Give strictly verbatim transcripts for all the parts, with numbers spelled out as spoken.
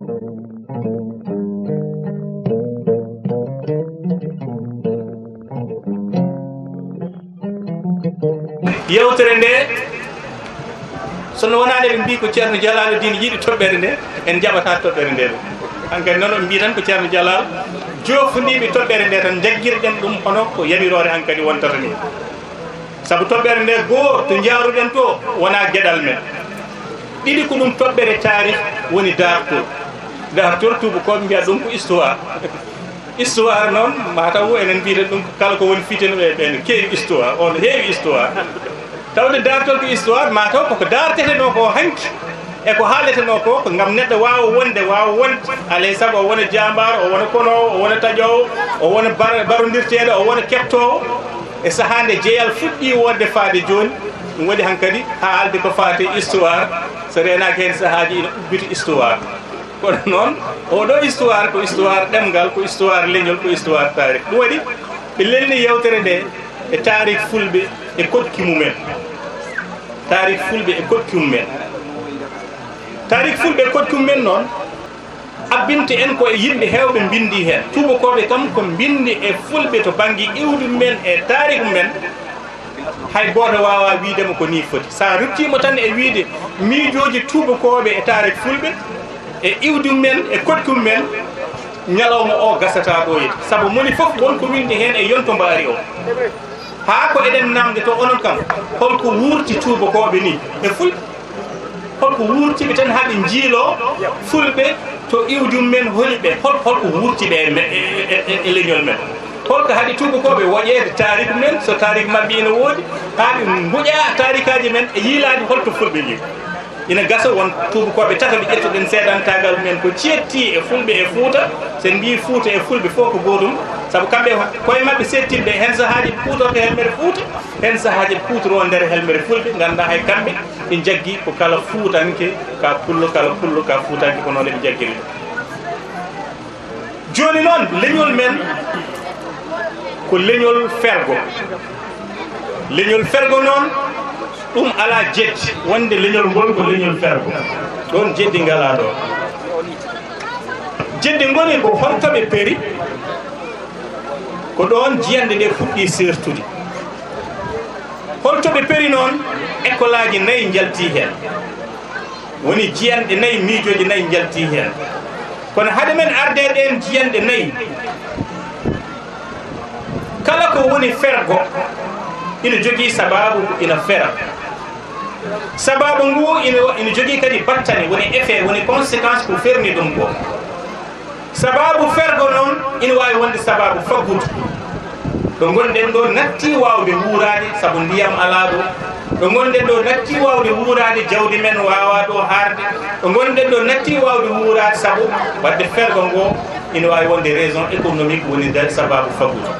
Yewtere nde, so no wonaade ɓe mbii ko Ceerno Jalaaludiin yiɗi toɓɓere nde, en njaɓataa toɓɓere nde ɗo. Hankadi noon ɓe mbii tan ko Ceerno Jalaal joofondiiɓe toɓɓere nde tan, njaggirɗen ɗum hono ko yamirore hankadi wontata ni. Sabu toɓɓere nde, goo to njaaruɗen to wonaa geɗal men. Ɗiɗi ko ɗum toɓɓere taarih woni daartol. Daartol tuubakooɓe mbiya ɗum ko histoire. Histoire noon, mataw enen mbiyeten ɗum kala ko woni fitina ɓe, ɓen keewi histoire, on heewi histoire. Tawde daartol ko histoire, mataw koko daartetenoo ko hanki, e ko haaletenoo ko, ko ngam neɗɗo waawa wonde, waawa wonde, alay sago o wona jaambaar, o wona konoowo, o wona taƴoowo, o wona bar-, barondirteeɗo, o wona keɓtoowo. E sahaa nde jeyal fuɗɗii wonde faade jooni, ɗum waɗi hankadi haalde ko faati histoire, so reenaaki heen sahaaji ina ubbiti histoire. Kono noon, oɗo histoire ko histoire ɗemngal, ko histoire leñol, ko histoire taarih. Ɗum waɗi ɓe lelni yewtere nde e taarih fulɓe e koɗki mumen. Taarih fulɓe e koɗki mumen. Taarih fulɓe e koɗki mumen noon, abbinte en ko e yimɓe heewɓe mbinndi heen. Tuubakooɓe kam ko mbinndi e fulɓe to bannge iwdi mumen e taarih mumen. Hay gooto waawaa wiyde mo ko nii foti. So a ruttiima tan e wiyde miijooji tuubakooɓe e taarih fulɓe, e iwdi men, e koɗki men, ñalawma o gasataa ɗo yete. Sabu moni fof won ko winndi heen e yonto mbaari o. Haa ko eɗen naamnde to onon kam, holko wuurti tuubakooɓe nii e fulɓe? Holko wuurti ɓe tan haa ɓe njiiloo fulɓe to iwdi men, holi ɓe? Hol, holko wuurti ɓe e me-, e, e, e, e leñol men? Holko haɗi tuubakooɓe woƴeede taariku men, so taariku maɓɓe ina woodi, haa ɓe ngoƴa taarikaaji men e yiilaade holto fulɓe njii? Ina gasa won tuubakooɓe tata ɓe ƴettuɗen seedantaagal men ko ceetti e fulɓe e Fuuta. So en mbii Fuuta e fulɓe fof ko gootum, sabu kamɓe koye maɓɓe seettiiɓe, heen sahaaji ɓe kuutorta helmere Fuuta, heen sahaaji ɓe kuutoroo nder helmere fulɓe, nganndaa hay kamɓe ɓe njaggi ko kala Fuutanke, ka pullo, kala pullo, ka Fuutanke, ko noon ɓe njaggiri ɗum. Jooni noon, leñol men ko leñol fergo. Leñol fergo noon, ɗum alaa jeddi wonde leñol ngol ko leñol fergo. Ɗoon jeddi ngalaa ɗo. Jeddi ngoni ko holto ɓe peri, ko ɗoon jiyanɗe ɗe fuɗɗi seertude. Holto ɓe peri noon, école aji nayi njalti heen. Woni jiyanɗe nayi, miijooji nayi njalti heen. Kono hade men arde e ɗeen jiyanɗe nayi, kala ko woni fergo ina jogii sabaabu ina fera. Sabaabu ngu ina, ina jogii kadi battane, woni effet, woni conséquence ko ferni ɗum ko. Sabaabu fergo noon ina waawi wonde sabaabu faggudu. Ɗo ngonɗen ɗo natti waawde wuuraade sabu ndiyam alaa ɗo. Ɗo ngonɗen ɗo natti waawde wuuraade, jawdi men waawaa ɗo haarde. Ɗo ngonɗen ɗo natti waawde wuuraade sabu waɗde fergo ngo ina waawi wonde raison économique woni nder sabaabu faggudu.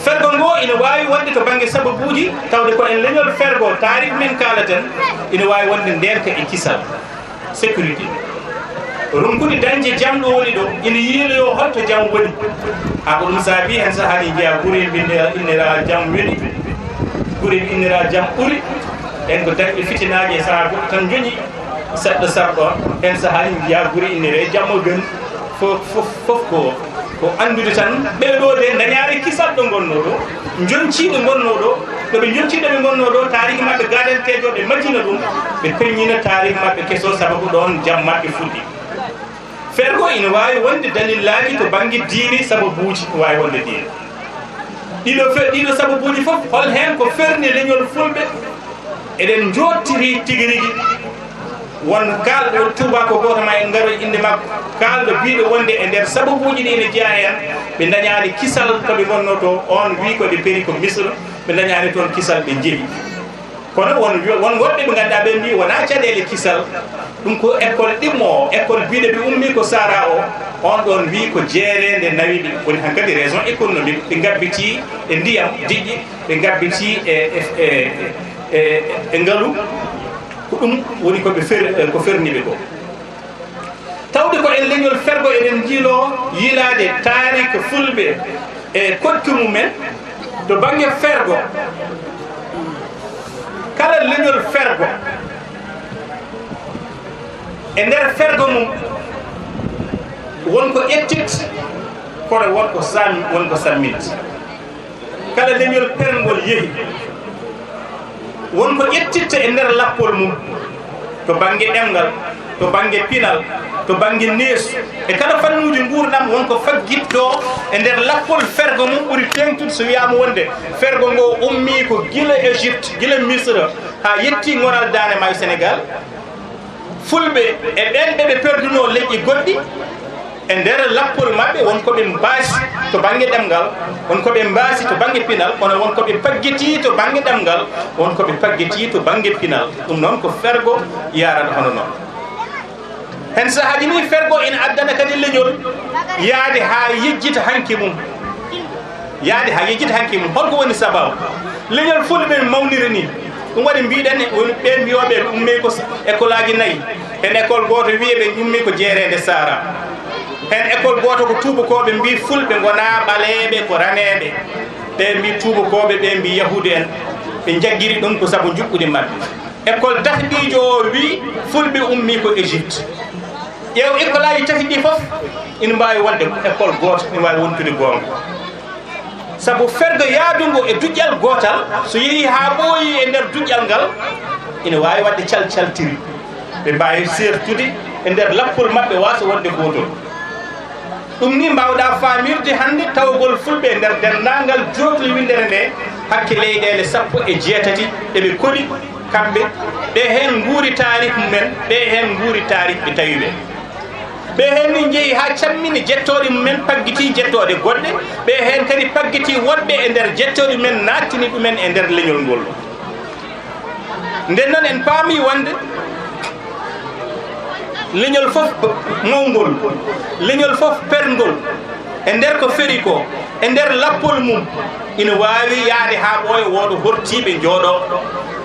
Fergo ngo ina waawi wonde to bannge sababuuji, tawde ko en leñol fergo, taariik men kaalaten, ina waawi wonde ndeenka e kisal. Sécurité. Ronkude dañde jam ɗo woni ɗo, ina yiiloyoo holto jam woni. Haa ko ɗum saabii heen sahaaji njiyaa gure ɓe innira jam weli, gure ɓe innira jam ɓuri. Heen ko dañɓe fitinaaji e sahaa goɗɗo tan njoñi seɗɗo sarɗo. Heen sahaaji njiyaa gure inniree jam o gën. Fof, fof, fof ko, ko anndude tan, ɓee ɗoo de ndañaare kisal ɗo ngonnoo ɗo, njoñcii ɗo ngonnoo ɗo, ɗo ɓe njoñcii ɗo ɓe ngonnoo ɗo, taariik maɓɓe gaadanteejo ɓe majjina ɗum, ɓe peññina taariik maɓɓe keso, sababu ɗoon jam maɓɓe fuɗɗi. Fergo ina waawi wonde dalillaaji to bannge diine, sababuuji waawi wonde diine. Ɗiɗo fe-, ɗiɗo sababuuji fof, hol heen ko ferni leñol fulɓe? Eɗen njoottiri tigi rigi. Won kaalɗo tuubaako gooto ma en ngaroy innde makko, kaalɗo biyɗo wonde e nder sababuuji ɗi ene jeyaa heen, ɓe ndañaani kisal to ɓe ngonnoo to, oon wii ko ɓe peri ko Misra, ɓe ndañaani toon kisal ɓe njeyi. Kono won, won woɗɓe ɓe ngannduɗaa ɓe mbii wonaa caɗeele kisal, ɗum ko école ɗimmo o, école biyɗo ɓe ummii ko Sara o, oon ɗoon wii ko jeereende nawi ɓe, woni hankadi raison économique, ɓe ngabbitii e ndiyam diƴƴi, ɓe ngabbitii e, e, e, e, e ngalu, ko ɗum woni ko ɓe fer-, ko ferni ɓe ko. Tawde ko en leñol fergo eɗen njiiloo yiilaade taariik fulɓe e koɗki mumen to bannge fergo. Kala leñol fergo E nder fergo mum, won ko ƴettit, kono won ko sam-, won ko samminti. Kala leñol perngol yehi, won ko ƴettitta e nder lappol mum, to bannge ɗemngal, to bannge pinal, to bannge neesu, e kala fannuuji nguurndam, won ko faggittoo e nder lappol fergo mum ɓuri teeŋtude. So wiyaama wonde fergo ngo ummii ko gila Égypte, gila Misra, haa yetti ŋoral Daande Maayo Senegaal, Fulɓe e ɓeen ɓe ɓe perdunoo leƴƴi goɗɗi, e nder lappol maɓɓe, won ko ɓe mbaasi to bannge ɗemngal, won ko ɓe mbaasi to bannge pinal, kono won ko ɓe paggitii to bannge ɗemngal, won ko ɓe paggitii to bannge pinal. Ɗum noon ko fergo yaarata hono noon. Heen sahaaji nii, fergo ina addana kadi leñol yahde haa yejjita hanki mum. Yahde haa yejjita hanki mum. Hol ko woni sababu? Leñol Fulɓe mawniri nii. Ɗum waɗi mbiɗen, woni ɓe mbiyooɓe ɓe ummii ko s-, école aji nayi. Heen école gooto wiyee ɓe ummii ko Jeereende Saara. Heen école gooto ko tuubakooɓe mbii Fulɓe ngonaa ɓaleeɓe, ko raneeɓe. Ɓe mbii tuubakooɓe, ɓe mbii yahuudu en. Ɓe njaggiri ɗum ko sabu njuɓɓudi maɓɓe. École tahɗiijo o wii Fulɓe ummii ko Égypte. Ƴeew école aji tati ɗi fof, ina mbaawi wonde ko école gooto, ina waawi wontude goonga. Sabu fergo yahdungo e duƴƴal gootal, so yehii haa ɓooyii e nder duƴƴal ngal, ina waawi waɗde calcaltiri. Ɓe mbaawi seertude e nder lappol maɓɓe, waasa wonde gootol. Ɗum nii mbaawɗaa faamirde hannde tawgol Fulɓe e nder denndaangal jookli winndere nde, hakke leyɗeele sappo e jeetati ɗe ɓe koɗi, kamɓe, ɓe heen nguuri taarih mumen, ɓe heen nguuri taarih ɓe tawi ɓe. Ɓe heen ni njehi haa cammini jettooɗe mumen, paggitii jettooɗe goɗɗe, ɓe heen kadi paggitii woɗɓe e nder jettooɗe mumen, naattini ɗumen e nder leñol ngol. Nden noon en paami wonde leñol fof mawngol, leñol fof perngol, e nder ko feri ko, e nder lappol mum, ina waawi yahde haa ɓooya wooda hortiiɓe njooɗoo.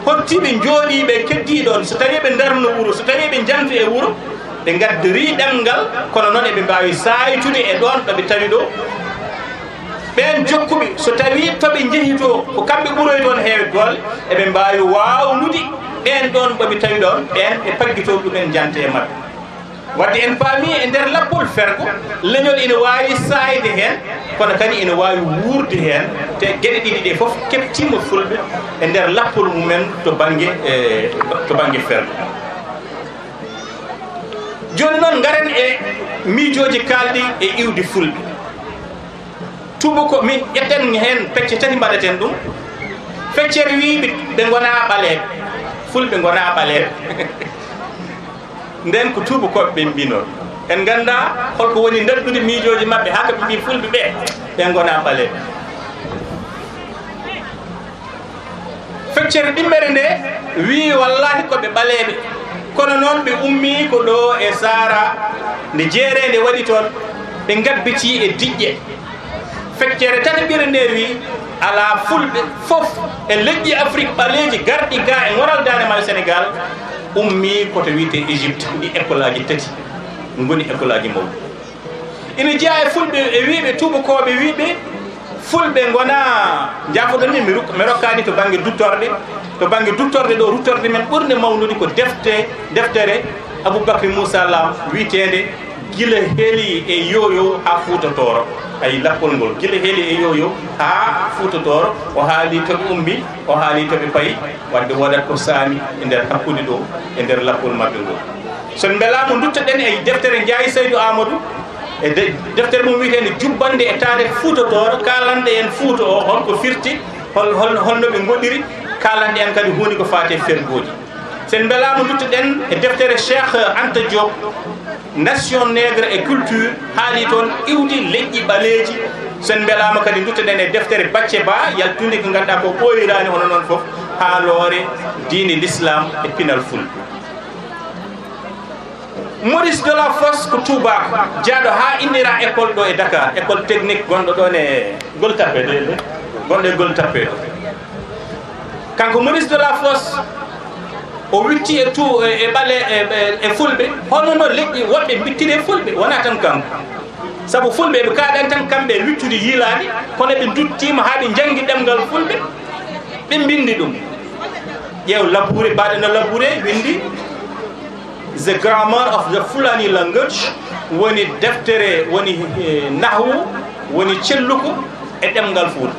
Hortiiɓe njooɗiiɓe keddii ɗoon, so tawii ɓe ndarno wuro, so tawii ɓe njantu e wuro, ɓe ngaddorii ɗemngal, kono noon eɓe mbaawi saaytude e ɗoon ɗo ɓe tawi ɗo. Ɓeen jokkuɓe, so tawii to ɓe njehi to, ko kamɓe ɓuroy toon heewde doole, eɓe mbaawi waawnude ɓeen ɗoon ɓe tawi ɗoon, ɓeen ɓe paggitoo ɗumen njanta e maɓɓe. Wadde en paami e nder lappol fergo, leñol ina waawi saayde heen, kono kadi ina waawi wuurde heen, te geɗe ɗiɗi ɗe fof keɓtiima Fulɓe e nder lappol mumen to bannge, e, to bannge fergo. Jooni noon, ngaren e miijooji kaalɗi e iwdi Fulɓe. Tuuba ko min ƴetten heen pecce tati mbaɗeten ɗum. Feccere wii ɓe, ɓe ngonaa ɓaleeɓe, Fulɓe ngonaa ɓaleeɓe. Nden ko tuubakooɓe ɓe mbinoo. En nganndaa holko woni ndaddude miijooji maɓɓe haa ko ɓe mbii Fulɓe ɓe, ɓe ngonaa ɓaleeɓe. Feccere ɗimmere nde wii wallaahi ko ɓe ɓaleeɓe, kono noon ɓe ummii ko ɗo e Saara, nde jeereende waɗi toon, ɓe ngabbitii e diƴƴe. Feccere tataɓire nde wii alaa Fulɓe fof e leƴƴi Afrik ɓaleeji garɗi ga e ŋoral Daande Maayo Senegaal ummii ko to wiyetee Égypte, ɗi école aji tati ngoni école aji mawɗi. Ina jeyaa e Fulɓe, e wiyɓe tuubakooɓe wiyɓe Fulɓe ngonaa, njaafoɗon mi, mi ruk-, mi rokkaani to bannge duttorɗe, to bannge duttorɗe ɗo, ruttorde men ɓurnde mawnude ko defte, deftere Aboubacry Moussa Lam wiyeteende Gila Heli e Yooyo haa Fuuta Tooro. Ayi, lappol ngol, Gila Heli e Yooyo haa Fuuta Tooro, o haali to ɓe ummi, o haali to ɓe payi, wadde woodat ko saami e nder hakkunde ɗo, e nder lappol maɓɓe ngol. So en mbelaama, nduttoɗen e deftere Njaay Saydu Aamadu, e de-, deftere mum wiyeteende Jubbannde e Taarih Fuuta Tooro, kaalanɗe en Fuuta o, hol ko firti, hol, hol, hol no ɓe ngoɗiri, kaalanɗe en kadi huunde ko faati e fergooji. So en mbelaama, nduttoɗen e deftere Cheikh Anta Diop, Nation Nègre et Culture, haali toon iwdi leƴƴi ɓaleeji. So en mbelaama kadi, nduttoɗen e deftere Bacce Ba, yaltunde ko ngannduɗaa ko ɓooyiraani hono noon fof, haaloore diine l'islam e pinal Fulɓe. Maurice Delafosse ko tuubaako, jeyaaɗo haa inniraa école ɗo e Dakar, école technique gonɗo ɗoon e Gueule Tapée, de, de, gonɗo e Gueule Tapée ɗo. Kanko Maurice Delafosse, o witti e tu-, e, e ɓale-, e, e, e Fulɓe, hono no leƴƴi woɗɓe mbittiri e Fulɓe, wonaa tan kanko. Sabu Fulɓe ɓe kaaɗan tan kamɓe e wittude yiilaani, kono ɓe nduttiima haa ɓe njanngi ɗemngal Fulɓe, ɓe mbinndi ɗum. Ƴeew Labouré, mbaɗo no Labouré winndi, The Grammar of the Fulani Language, woni deftere, woni, eh, nahwu, woni celluku e ɗemngal Fuuta.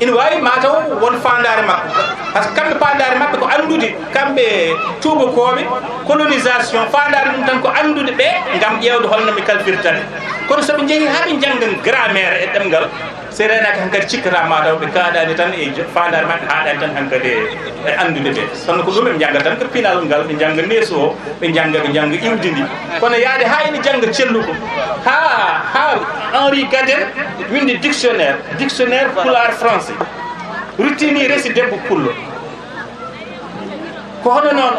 Ina waawi mataw won faandaare makko, par ce que kamɓe faandaare maɓɓe ko anndude, kamɓe tuubakooɓe, colonisation, faandaare mum tan ko anndude ɓe ngam ƴeewde holno mi kalfirta ɓe. Kono so ɓe njehii haa ɓe njannga grammaire e ɗemngal, so reenaaki hankadi cikkata mataw ɓe kaaɗaani tan e jo-, faandaare maɓɓe haaɗaani tan hankadi e, e anndude ɓe. Kono ko ɗum ɓe njannga tan ko pinal ngal, ɓe njannga neesu o, ɓe njannga, ɓe njannga iwdi ndi. Kono yaade haa ina jannga celluko, haa, haa Henri Gaden winndi dictionnaire, dictionnaire pulaar français, ruttini resi debbo pullo. Ko hono noon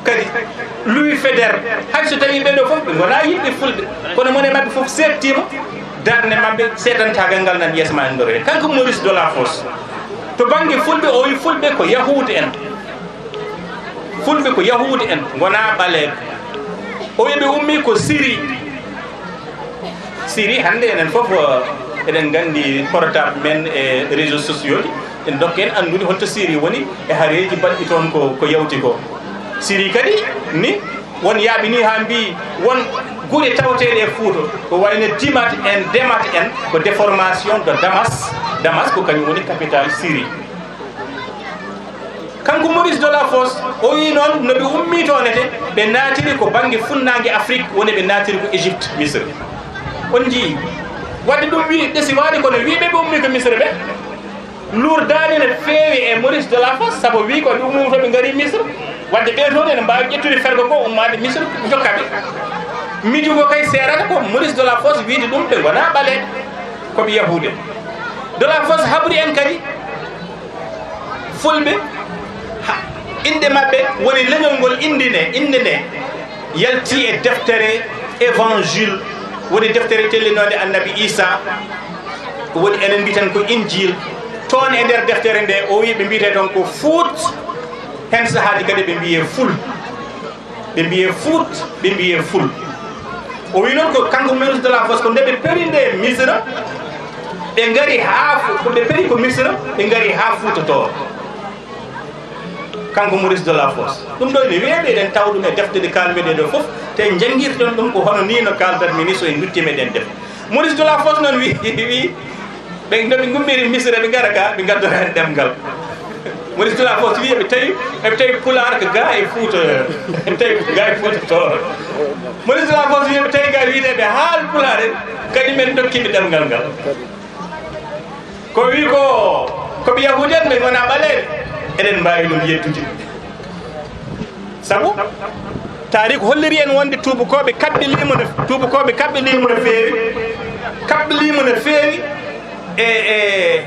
kadi Louis Faidherbe, hay so tawii ɓee ɗoo fof ɓe ngonaa yimɓe fulɓe, kono mone maɓɓe fof seettiima darnde maɓɓe, seedantaagal ngal nan yeeso ma en ndoro heen. Kanko Maurice Delafosse, to bannge fulɓe, o wi fulɓe ko yahuud en. Fulɓe ko yahuud en, ngonaa ɓaleeɓe. O wi ɓe ummii ko Syrie. Syrie hannde enen fof, eh, eɗen nganndi portable men e réseaux sociaux ɗi, en dokke en anndude holto Syrie woni e hareeji baɗɗi toon ko, ko yawti ko. Syrie kadi ni won yaaɓi ni haa mbii won gure tawateeɗe e Fuuta, ko wayno Dimat en, Demat en, ko déformation de Damas. Damas ko kañum woni capitale Syrie. Kanko Maurice Delafosse, o wi noon no ɓe ummii toon ete, ɓe naatiri ko bannge funnaange Afrik, woni ɓe naatiri ko Égypte, Misra. On njii, wadde ɗum wi, ɗesi waɗi kono wi ɓe ɓe ummii ko Misra ɓe, luurdaani no feewi e Maurice Delafosse, sabu wi ko ɓe ummii to ɓe ngari Misra. Wadde ɓee toon ene mbaawi ƴettude fergo ko ummaade Misra, jokka ɓe. Miijugo kay seerata ko Maurice Delafosse wiide ɗum ɓe ngonaa ɓaleeɓe, ko ɓe yahuud en. Delafosse habri en kadi, Fulɓe, ha, innde maɓɓe woni leñol ngol, innde nde, innde nde yalti e deftere Évangile, woni deftere tellinoonde Annabi Isa, woni enen mbiten ko Injil. Toon e nder deftere nde, o wi ɓe mbiyetee toon ko Fuut, heen sahaaji kadi ɓe mbiyee Ful. Ɓe mbiyee Fuut, ɓe mbiyee Ful. O wi noon ko kanko Maurice Delafosse, ko nde ɓe peri nde Misra, ɓe ngari haa Fu-, ko ɓe peri ko Misra, ɓe ngari haa Fuuta Tooro. Kanko Maurice Delafosse. Ɗum ɗo ene wiyee, eɗen tawa ɗum e defte ɗe kaalmi ɗe ɗo fof, te njanngirton ɗum ko hono nii no kaaldatmi ni so en ndutti meɗen defte. Maurice Delafosse noon wi, wi, ɓe, no ɓe ngummiri Misira, ɓe ngara ga, ɓe ngaddoraani ɗemngal. Maurice Delafosse wi, eɓe tawi, eɓe tawi Pulaar ko ga e Fuuta, eɓe tawi ko ga e Fuuta Tooro. Maurice Delafosse wi, eɓe tawi ga wiide ɓe haal Pulaar en, kadi men ndokki ɓe ɗemngal ngal. Ko wi ko, ko ɓe Yahuudi en, ɓe ngonaa ɓaleeɓe, eɗen mbaawi ɗum yettude. Sabu taariik holliri en wonde tuubakooɓe kaɓɓiliima no, tuubakooɓe kaɓɓiliima no feewi, kaɓɓiliima no feewi e, e,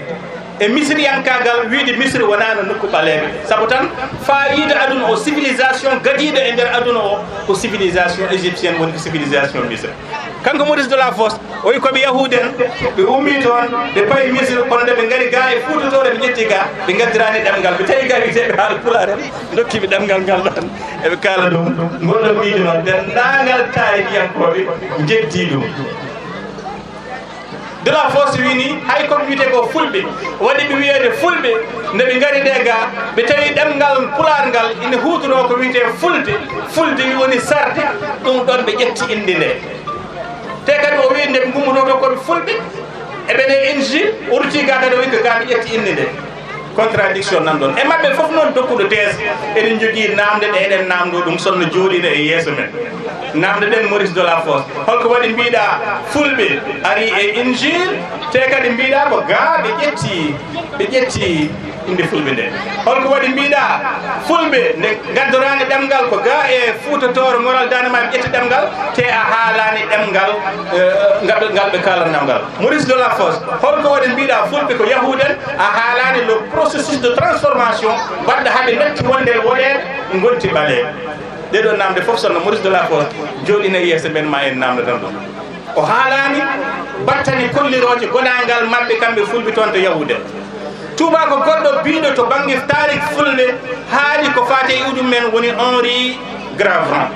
e misiriyankaagal, wiide Misiri wonaano nokku ɓaleeɓe. Sabu tan, faayiida aduna o, civilisation gadiiɗo e nder aduna o, ko civilisation égyptienne, woni ko civilisation Misiri. Kanko Maurice Delafosse, o wi ko ɓe Yahuudi en, ɓe ummii toon, ɓe payi Misira, kono nde ɓe ngari ga e Fuuta Tooro, ɓe ƴetti ga, ɓe ngaddiraani ɗemngal, ɓe tawi ga wiyeteeɓe haala Pulaar en, ndokki ɓe ɗemngal ngal ɗon, eɓe kaala ɗum, ngol ɗon miijo noon, denndaangal taarikiyankooɓe njeddii ɗum. Delafosse wini, hay ko ɓe wiyetee ko Fulɓe, waɗi ɓe wiyeede Fulɓe, nde ɓe ngari nde ga, ɓe tawi ɗemngal Pulaar ngal ina huutoroo ko wiyetee Fulde, Fulde woni sarde, ɗum ɗon ɓe ƴetti innde nde. Te kadi o wi nde ɓe ngummotoo to ko ɓe Fulɓe, eɓe nde Injil, o rutti ga kadi o wi ko ga ɓe ƴetti innde nde. Contradiction nan ɗon. E maɓɓe fof noon dokkuɗo thèse, eɗen njogii naamnde ɗe eɗen naamndoo ɗum, sonno jooɗiino e yeeso men. Naamnde ɗen Maurice Delafosse. Holko waɗi mbiɗa Fulɓe ari e Injil, te kadi mbiɗa ko ga ɓe ƴetti, ɓe ƴetti innde Fulɓe nde. Holko waɗi mbiɗa Fulɓe nde ngaddoraani ɗemngal ko ga e Fuuta Tooro, Moral Daande Maayo ɓe ƴetti ɗemngal, te a haalaani ɗemngal, eh, ngal ɓe, ngal ɓe kaalanoo ngal. Maurice Delafosse, holko waɗi mbiɗa Fulɓe ko Yahuudi en, a haalaani le processus de transformation baɗɗo haa ɓe natti wonde e woɗeeɓe, ngonti ɓaleeɓe. Ɗee ɗoo naamnde fof, sonno Maurice Delafosse jooɗiino e yeeso men, ma en naamndo tan ɗum. O haalaani battane kollirooje gonaangal maɓɓe kamɓe Fulɓe toon to Yahuudi en. Tuubaako goɗɗo biiɗo to bannge taariik Fulɓe haali ko faati e iwdi mum en woni Henri Grandvran.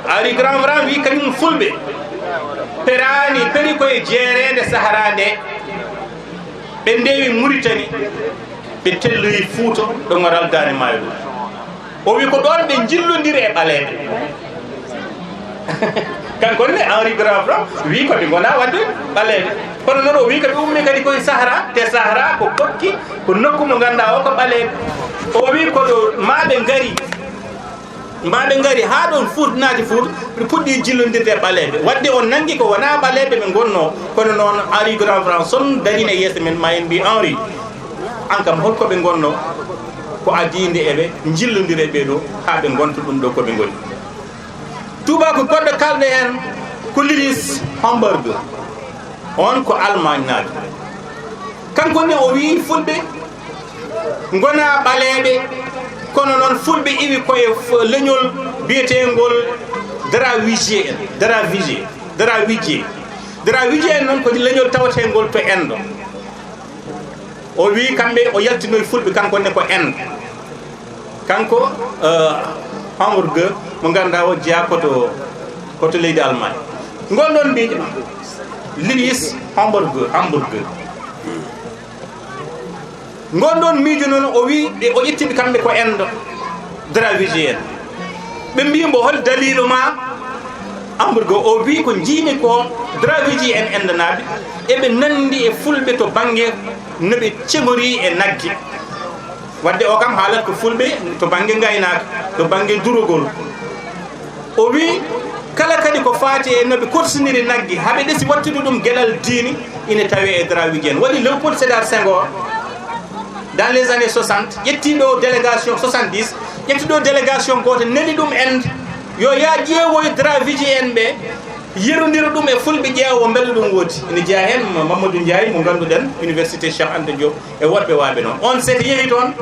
Henri Grandvran wi kañum Fulɓe peraani, peri koye jeereende Sahara nde, ɓe ndewi Muritani, ɓe telloyi Fuuta ɗo Moral Daande Maayo ɗo. O wi ko ɗoon ɓe njillondiri e ɓaleeɓe. Kanko ne, Henri Grandpré wi ko ɓe ngonaa waɗde ɓaleeɓe. Kono noon o wi ko ɓe ummi kadi koye Sahara, te Sahara ko kokki, ko nokku mo ngannduɗaa o ko ɓaleeɓe. O wi ko ɗo maa ɓe ngari, maa ɓe ngari haa ɗoon Fuuta naati Fuuta, ɓe puɗɗi jillondirde e ɓaleeɓe. Waɗde o nanngi ko wonaa ɓaleeɓe ɓe ngonnoo, kono noon Henri Grandpré son darii e yeeso men, ma en mbi Henri, aan kam holko ɓe ngonnoo? Ko adii nde eɓe njillondira e ɓee ɗo haa ɓe ngonta ɗum ɗo ko ɓe ngoni. Tuubaaku goɗɗo kaalɗo heen ko Lilius Hamburger. Oon ko Allemagne naajo. Kanko ne o wii Fulɓe ngonaa ɓaleeɓe, kono noon Fulɓe iwi koye f-, leñol biyeteengol Dravidier en, Dravidier, Dravidier. Dravidier en noon ko leñol tawateengol to Endo. O wii kamɓe o yaltinoyi Fulɓe kanko ne ko Endo. Kanko, eh, Hamburger mo ngannduɗaa o jeyaa ko to, ko to leydi Allemagne. Ngol ɗoon miijo, Lilius Hamburger, Hamburger. Ngol ɗoon miijo noon o wii, ɓe, o ƴettiɓe kamɓe ko Endo, Dravidier en. Ɓe mbii mbo hol daliilu ma? Hamburger o wii ko njiimi ko Dravidier en Endanaaɓe, eɓe nanndi e Fulɓe to bannge no ɓe ceŋori e nagge. Waɗde o kam haalat ko Fulɓe to bannge ngaynaaka, to bannge durogol. O wii kala kadi ko faati e no ɓe korsiniri nagge, haa ɓe ɗesi wattude ɗum geɗal diini, ine tawee e Dravidier en. Waɗi Léopold Sédar Senghor, dans les années soixante, ƴetti ɗo délégation, soixante-dix, ƴetti ɗo délégation gooto, neli ɗum en yo yaa ƴeewoy Dravidier en ɓe, yerondira ɗum e Fulɓe, ƴeewa mbele ɗum woodi. Ene jeyaa heen Mamadou Ndiaye mo ngannduɗen, Université Cheikh Anta Diop, e woɗɓe waaɓe noon. On sete yehi toon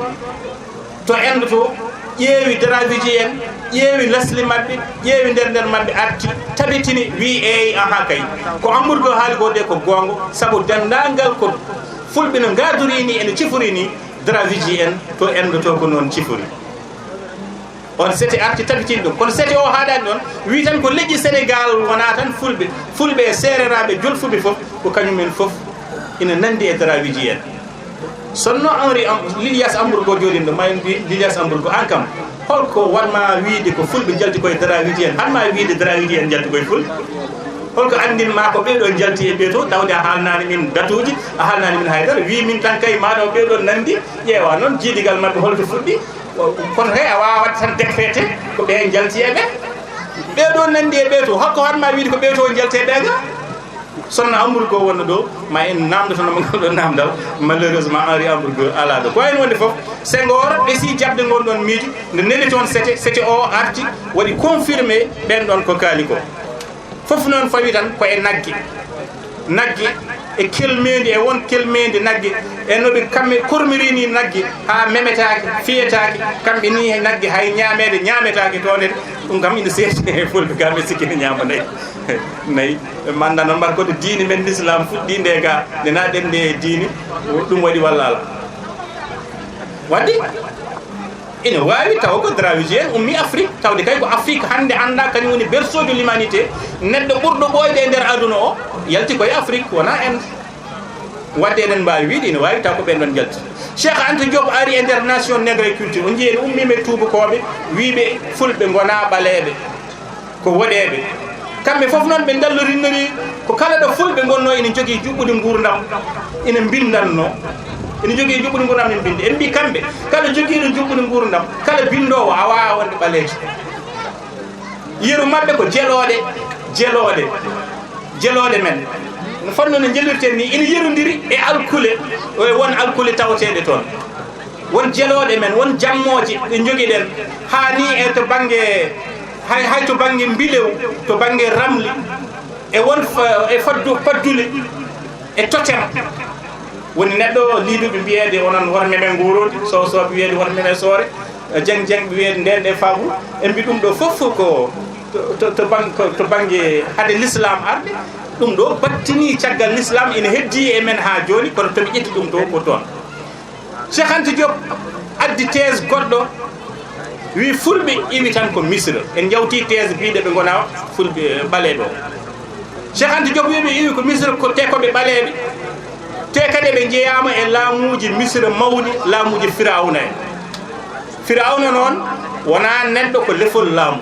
to Endo to, ƴeewi Dravidier en, ƴeewi lesdi maɓɓe, ƴeewi nder nder maɓɓe, arti, tabitini, wii eey, aha kay. Ko Hamburger haali ko de ko goonga, sabu denndaangal ko Fulɓe no ngaadurii ni, ene cifori ni, Dravidier en to Endo to ko noon cifori. On sete arti tabitini ɗum. Kono sete o haaɗaani ɗoon, wii tan ko leƴƴi Senegaal wonaa tan Fulɓe, Fulɓe e Seereraaɓe, Jolfuɓe fof, ko kañum en fof ina nanndi e Dravidier en. Sonno Henri Am-, Lilias Hamburger jooɗiiɗo, ma en mbi Lilias Hamburger, aan kam, holko waɗ ma wiide ko Fulɓe njalti koye Dravidier en? Haɗ ma wiide Dravidier en njalti koye Fulɓe? Holko anndin ma ko ɓee ɗo njalti e ɓee to, tawde a haalnaani min datuuji, a haalnaani min haydara, wii min tan kay maa ɗo ɓee ɗo nanndi, ƴeewa noon jiidigal maɓɓe holto fuɗɗi. Kono kay a waawat tan décréter ko ɓe njalti e ɓe. Ɓee ɗo nanndi e ɓee to, holko haɗ ma wiide ko ɓee to njalti e ɓee ga? Sonno Hamburger wonno ɗo, ma en naamndotono mo ngal ɗo naamndal. Malheureusement, Henri Hamburger alaa ɗo. Ko wayi no wonde fof, Senghor ɓesi jaɓde ngon ɗon miijo, nde neli toon sete, sete o arti, waɗi confirmé ɓen ɗon ko kaali ko. Fof noon fawi tan ko e nagge. Nagge e kelmeendi, e won kelmeendi nagge, e no ɓe kamɓe kormiri ni nagge, haa memetaake, fiyetaake, kamɓe ni nagge hay ñaameede ñaametaake toon en. Ɗum kam ina seedi e Fulɓe, kam ɓe sikki ne ñaama nayi. Nayi. Ɓe mannda noon mbar ko to diini men l'islam fuɗɗi nde ga, nde na ɗen nde diini, ɗum waɗi walla alaa? Waɗi? Ina waawi taw ko Dravidier en ummi Afrique, tawde kay ko Afrique hannde annda kañum woni berceau de l'humanité, neɗɗo ɓurɗo ɓooyde e nder aduna o yalti koye Afrique, wona Inde. Waɗde eɗen mbaawi wiide ina waawi taw ko ɓen ɗon njalti. Cheikh Anta Diop ari e nder Nation Négriculture, o njii en ummiima e tuubakooɓe, wiiɓe Fulɓe ngonaa ɓaleeɓe, ko woɗeeɓe. Kamɓe fof noon ɓe ndallorinnorii ko kala ɗo Fulɓe ngonnoo ina jogii juɓɓudi nguurndam, ina mbinndanno. Ina jogii juɓɓudi nguurndam, ina mbinndi. En mbii kamɓe, kala jogiiɗo juɓɓudi nguurndam, kala binndoowo, a waawaa wonde ɓaleejo. Yeru maɓɓe ko jelooɗe, jelooɗe, jelooɗe men. No fotnoo no njelirten ni, ina yerondiri e alkule, e won alkule tawateeɗe toon. Won jelooɗe men, won jammooje ɗe njogiɗen, haa ni e to bannge, hay, hay to bannge mbilew, to bannge ramli, e won fa-, e faddu, faddule, e totem. Woni neɗɗo liiduɓe mbiyeede onon worɓe men nguurooji, soosooɓe wiyeede worɓe men soore, jeng jeng ɓe wiyeede ndeen ɗe faabu. En mbi ɗum ɗo fof ko to, to, to bang-, ko to bannge hade l'islam arde, ɗum ɗo battini caggal l'islam ina heddii e men haa jooni, kono to ɓe ƴetti ɗum to ko toon. Cheikh Anta Diop addi thèse goɗɗo, wi Fulɓe iwi tan ko Misra. En njawti thèse biiɗe ɓe ngona Fulɓe ɓaleeɓe o. Cheikh Anta Diop wi ɓe iwi ko Misra, ko, te ko ɓe ɓaleeɓe. Te kadi ɓe njeyaama e laamuuji Misra mawɗi, laamuuji Firawna en. Firawna noon, Wonaa neɗɗo, ko lefol laamu.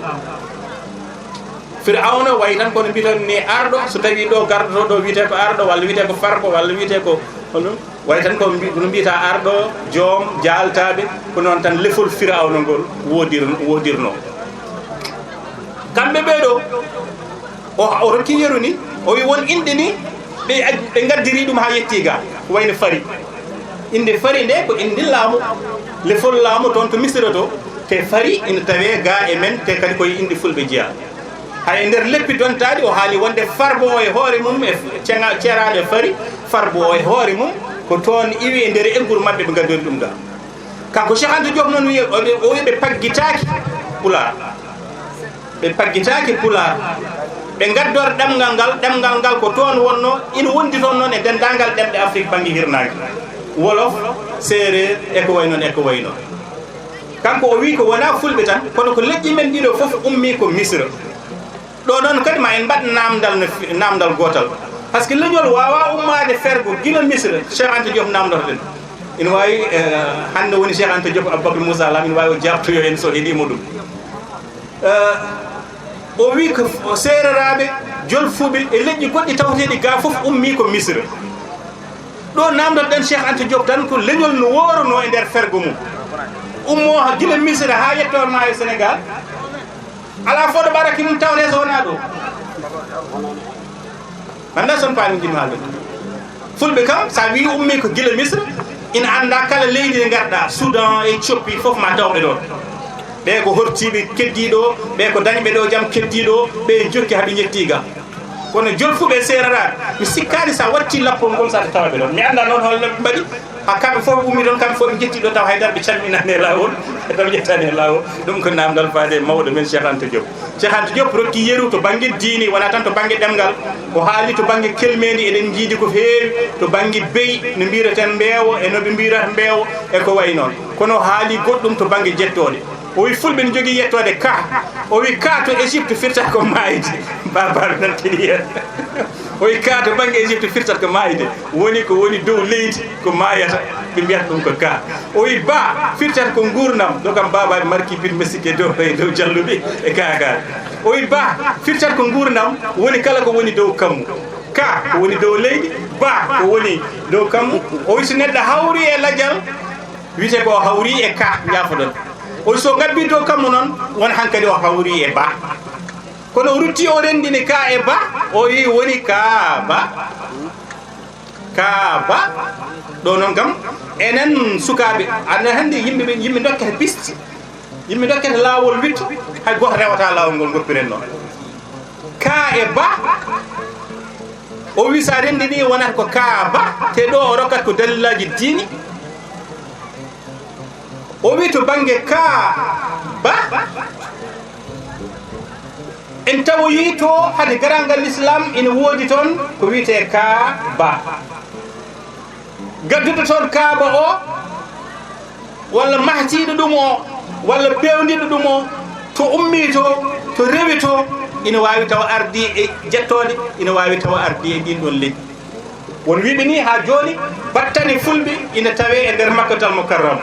Fir'awna wayi tan kono mbiton ni arɗo, so tawi ɗo gardoto ɗo wiyete ko arɗo, walla wiyete ko farko, walla wiyete ko hono, wayi tan ko mbi-, no mbiyata arɗo, joom, jaaltaaɓe, ko noon tan lefol Fir'awna ngol wodir-, wodirno. Kamɓe ɓee ɗo, o, o rokki yeru ni, o wi won inɗe ni, ɓe aj-, ɓe ngaddiri ɗum haa yetti ga, ko wayno fari. Innde fari nde ko innde laamu, lefol laamu toon to Misira to, te fari ina tawee ga e men, te kadi koye innde fulɓe jeyaa. Hay e nder leppi dontaaɗi, o haali wonde farbo o e hoore mum, e ceŋa-, ceeraaɗo e fari, farbo o e hoore mum, ko toon iwi e nder egguru maɓɓe, ɓe ngaddori ɗum ga. Kanko Cheikh Anta Diop noon wiye, o, o wiye ɓe paggitaaki Pulaar. Ɓe paggitaaki Pulaar. Ɓe ngaddor ɗemngal ngal, ɗemngal ngal ko toon wonno, ina wondi toon noon e denndaangal ɗemɗe Afrik bannge hirnaange. Wolof, Seereer, e ko wayi noon, e ko wayi noon. Kanko o wii ko wonaa fulɓe tan, kono ko leƴƴi men ɗiɗo fof ummii ko Misra. Ɗo noon kadi ma en mbaɗ naamndal no fi-, naamndal gootal. Par ce que leñol waawaa ummaade fergo gila Misra, Cheikh Anta Diop naamndoto ɗen. Ina waawi, eh, hannde woni Cheikh Anta Diop, Aboubacry Moussa Lam, ina waawi o jaabtoyo en so heɗiima ɗum. Eh, o wii ko f-, o seereraaɓe, jolfuɓe e leƴƴi goɗɗi tawteeɗi ga fof ummii ko Misra. Ɗo naamndoto ɗen Cheikh Anta Diop tan ko leñol no woorono e nder fergo mum. Ummo ha gila Misra haa yetto maayo Sénégal. Alaa fooɗo ɓaraki mum tawte so wonaa ɗo. Annda son paami ɗum haalde. Fulɓe kam, sa wii ummi ko gila Misra, ina annda kala leydi ndi ngarɗa, Soudan, Éthiopie, fof ma tawɓe ɗon. Ɓe ko hortiiɓe keddii ɗo, ɓe ko dañɓe ɗo jam keddii ɗo, ɓe jokki haa ɓe njetti ga. Kono jolfuɓe seereraaɓe, mi sikkaani sa watti lappol ngol sa tawa ɓe ɗon. Mi annda noon hol no ɓe mbaɗi. Ha kamɓe fof ɓe ummi ɗon, kamɓe fof ɓe njetti ɗo, taw haydara ɓe calminaani e laawol, taw ɓe ƴettaani e laawol. Ɗum ko naamndal faade e mawɗo men Cheikh Anta Diop. Cheikh Anta Diop rokki yeru to bannge diine, wonaa tan to bannge ɗemngal. O haali to bannge kelmeendi, eɗen njiidi ko heewi, to bannge beyi, no mbiyeten mbeewo, e no ɓe mbiyata mbeewo, e ko wayi noon. Kono o haali goɗɗum to bannge jettooɗe. O wi fulɓe ne njogii yettoode ka. O wi ka to Égypte firtata ko maayde. Baabaaɓe nan keɗi heen. O wi ka to bannge Égypte firtata ko maayde. Woni ko woni dow leydi ko maayata. Ɓe mbiyata ɗum ko ka. O wi ba firtata ko nguurndam. Ɗo kam baabaaɓe marki pin mesike dow, e dow jalluɓe e kaakaaɓe. O wi ba firtata ko nguurndam, woni kala ko woni dow kammu. Ka ko woni dow leydi, ba ko woni dow kammu. O wi so neɗɗo hawri e lajal, wiyete ko o hawri e ka, njaafoɗon. O wi so ngabbi dow kammu noon, won hankadi o hawri e ba. Kono o rutti o renndini ka e ba, o wi woni ka ba. Ka ba. Ɗo noon kam, enen sukaaɓe, aɗa hannde yimɓe ɓe, yimɓe dokkata piste. Yimɓe dokkata laawol witto, hay gooto rewata laawol ngol ngoppiren noon. Ka e ba, o wi sa renndini wonata ko ka ba, te ɗo o rokkat ko dalilaaji diini. O wi to bannge ka ba, en tawoyi to hade garangal Islam ina woodi toon ko wiyetee ka ba. Gadduɗo toon kaaba o, walla mahtiiɗo ɗum o, walla peewndiɗo ɗum o, to ummii to, to rewi to, ina waawi tawa ardii e jettooɗe, ina waawi tawa ardii e ɗiin ɗoon leƴƴi. Won wiiɓe nii haa jooni, battane fulɓe ina tawee e nder Makkatal Mukarram.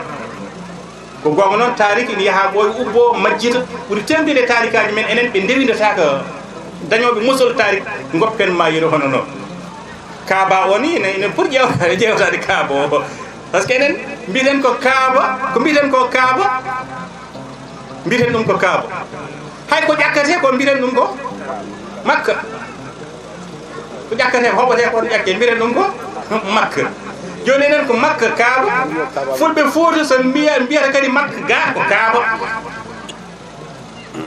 Ko goonga noon, taariik ina yaha ɓooya, ubboo, majjita, ɓuri teeŋtude e taariikaaji men enen, ɓe ndewindataa ko dañooɓe mosol taariik, ngoppen maa yeru hono noon. Kaaba o nii ene, ene poti ƴeewtaade, ƴeewtaade Kaaba o. Par ce que enen mbiyeten ko Kaaba, ko mbiyeten ko Kaaba, mbiyeten ɗum ko Kaaba. Hay ko ƴakkatee ko mbiyeten ɗum ko Makka. Ko ƴakkatee, hoɓatee ko ƴakkee, mbiyeten ɗum ko Makka. Jooni enen ko Makka Kaaba. Fulɓe Fuuta so mbiya, mbiyata kadi Makka ga ko Kaaba.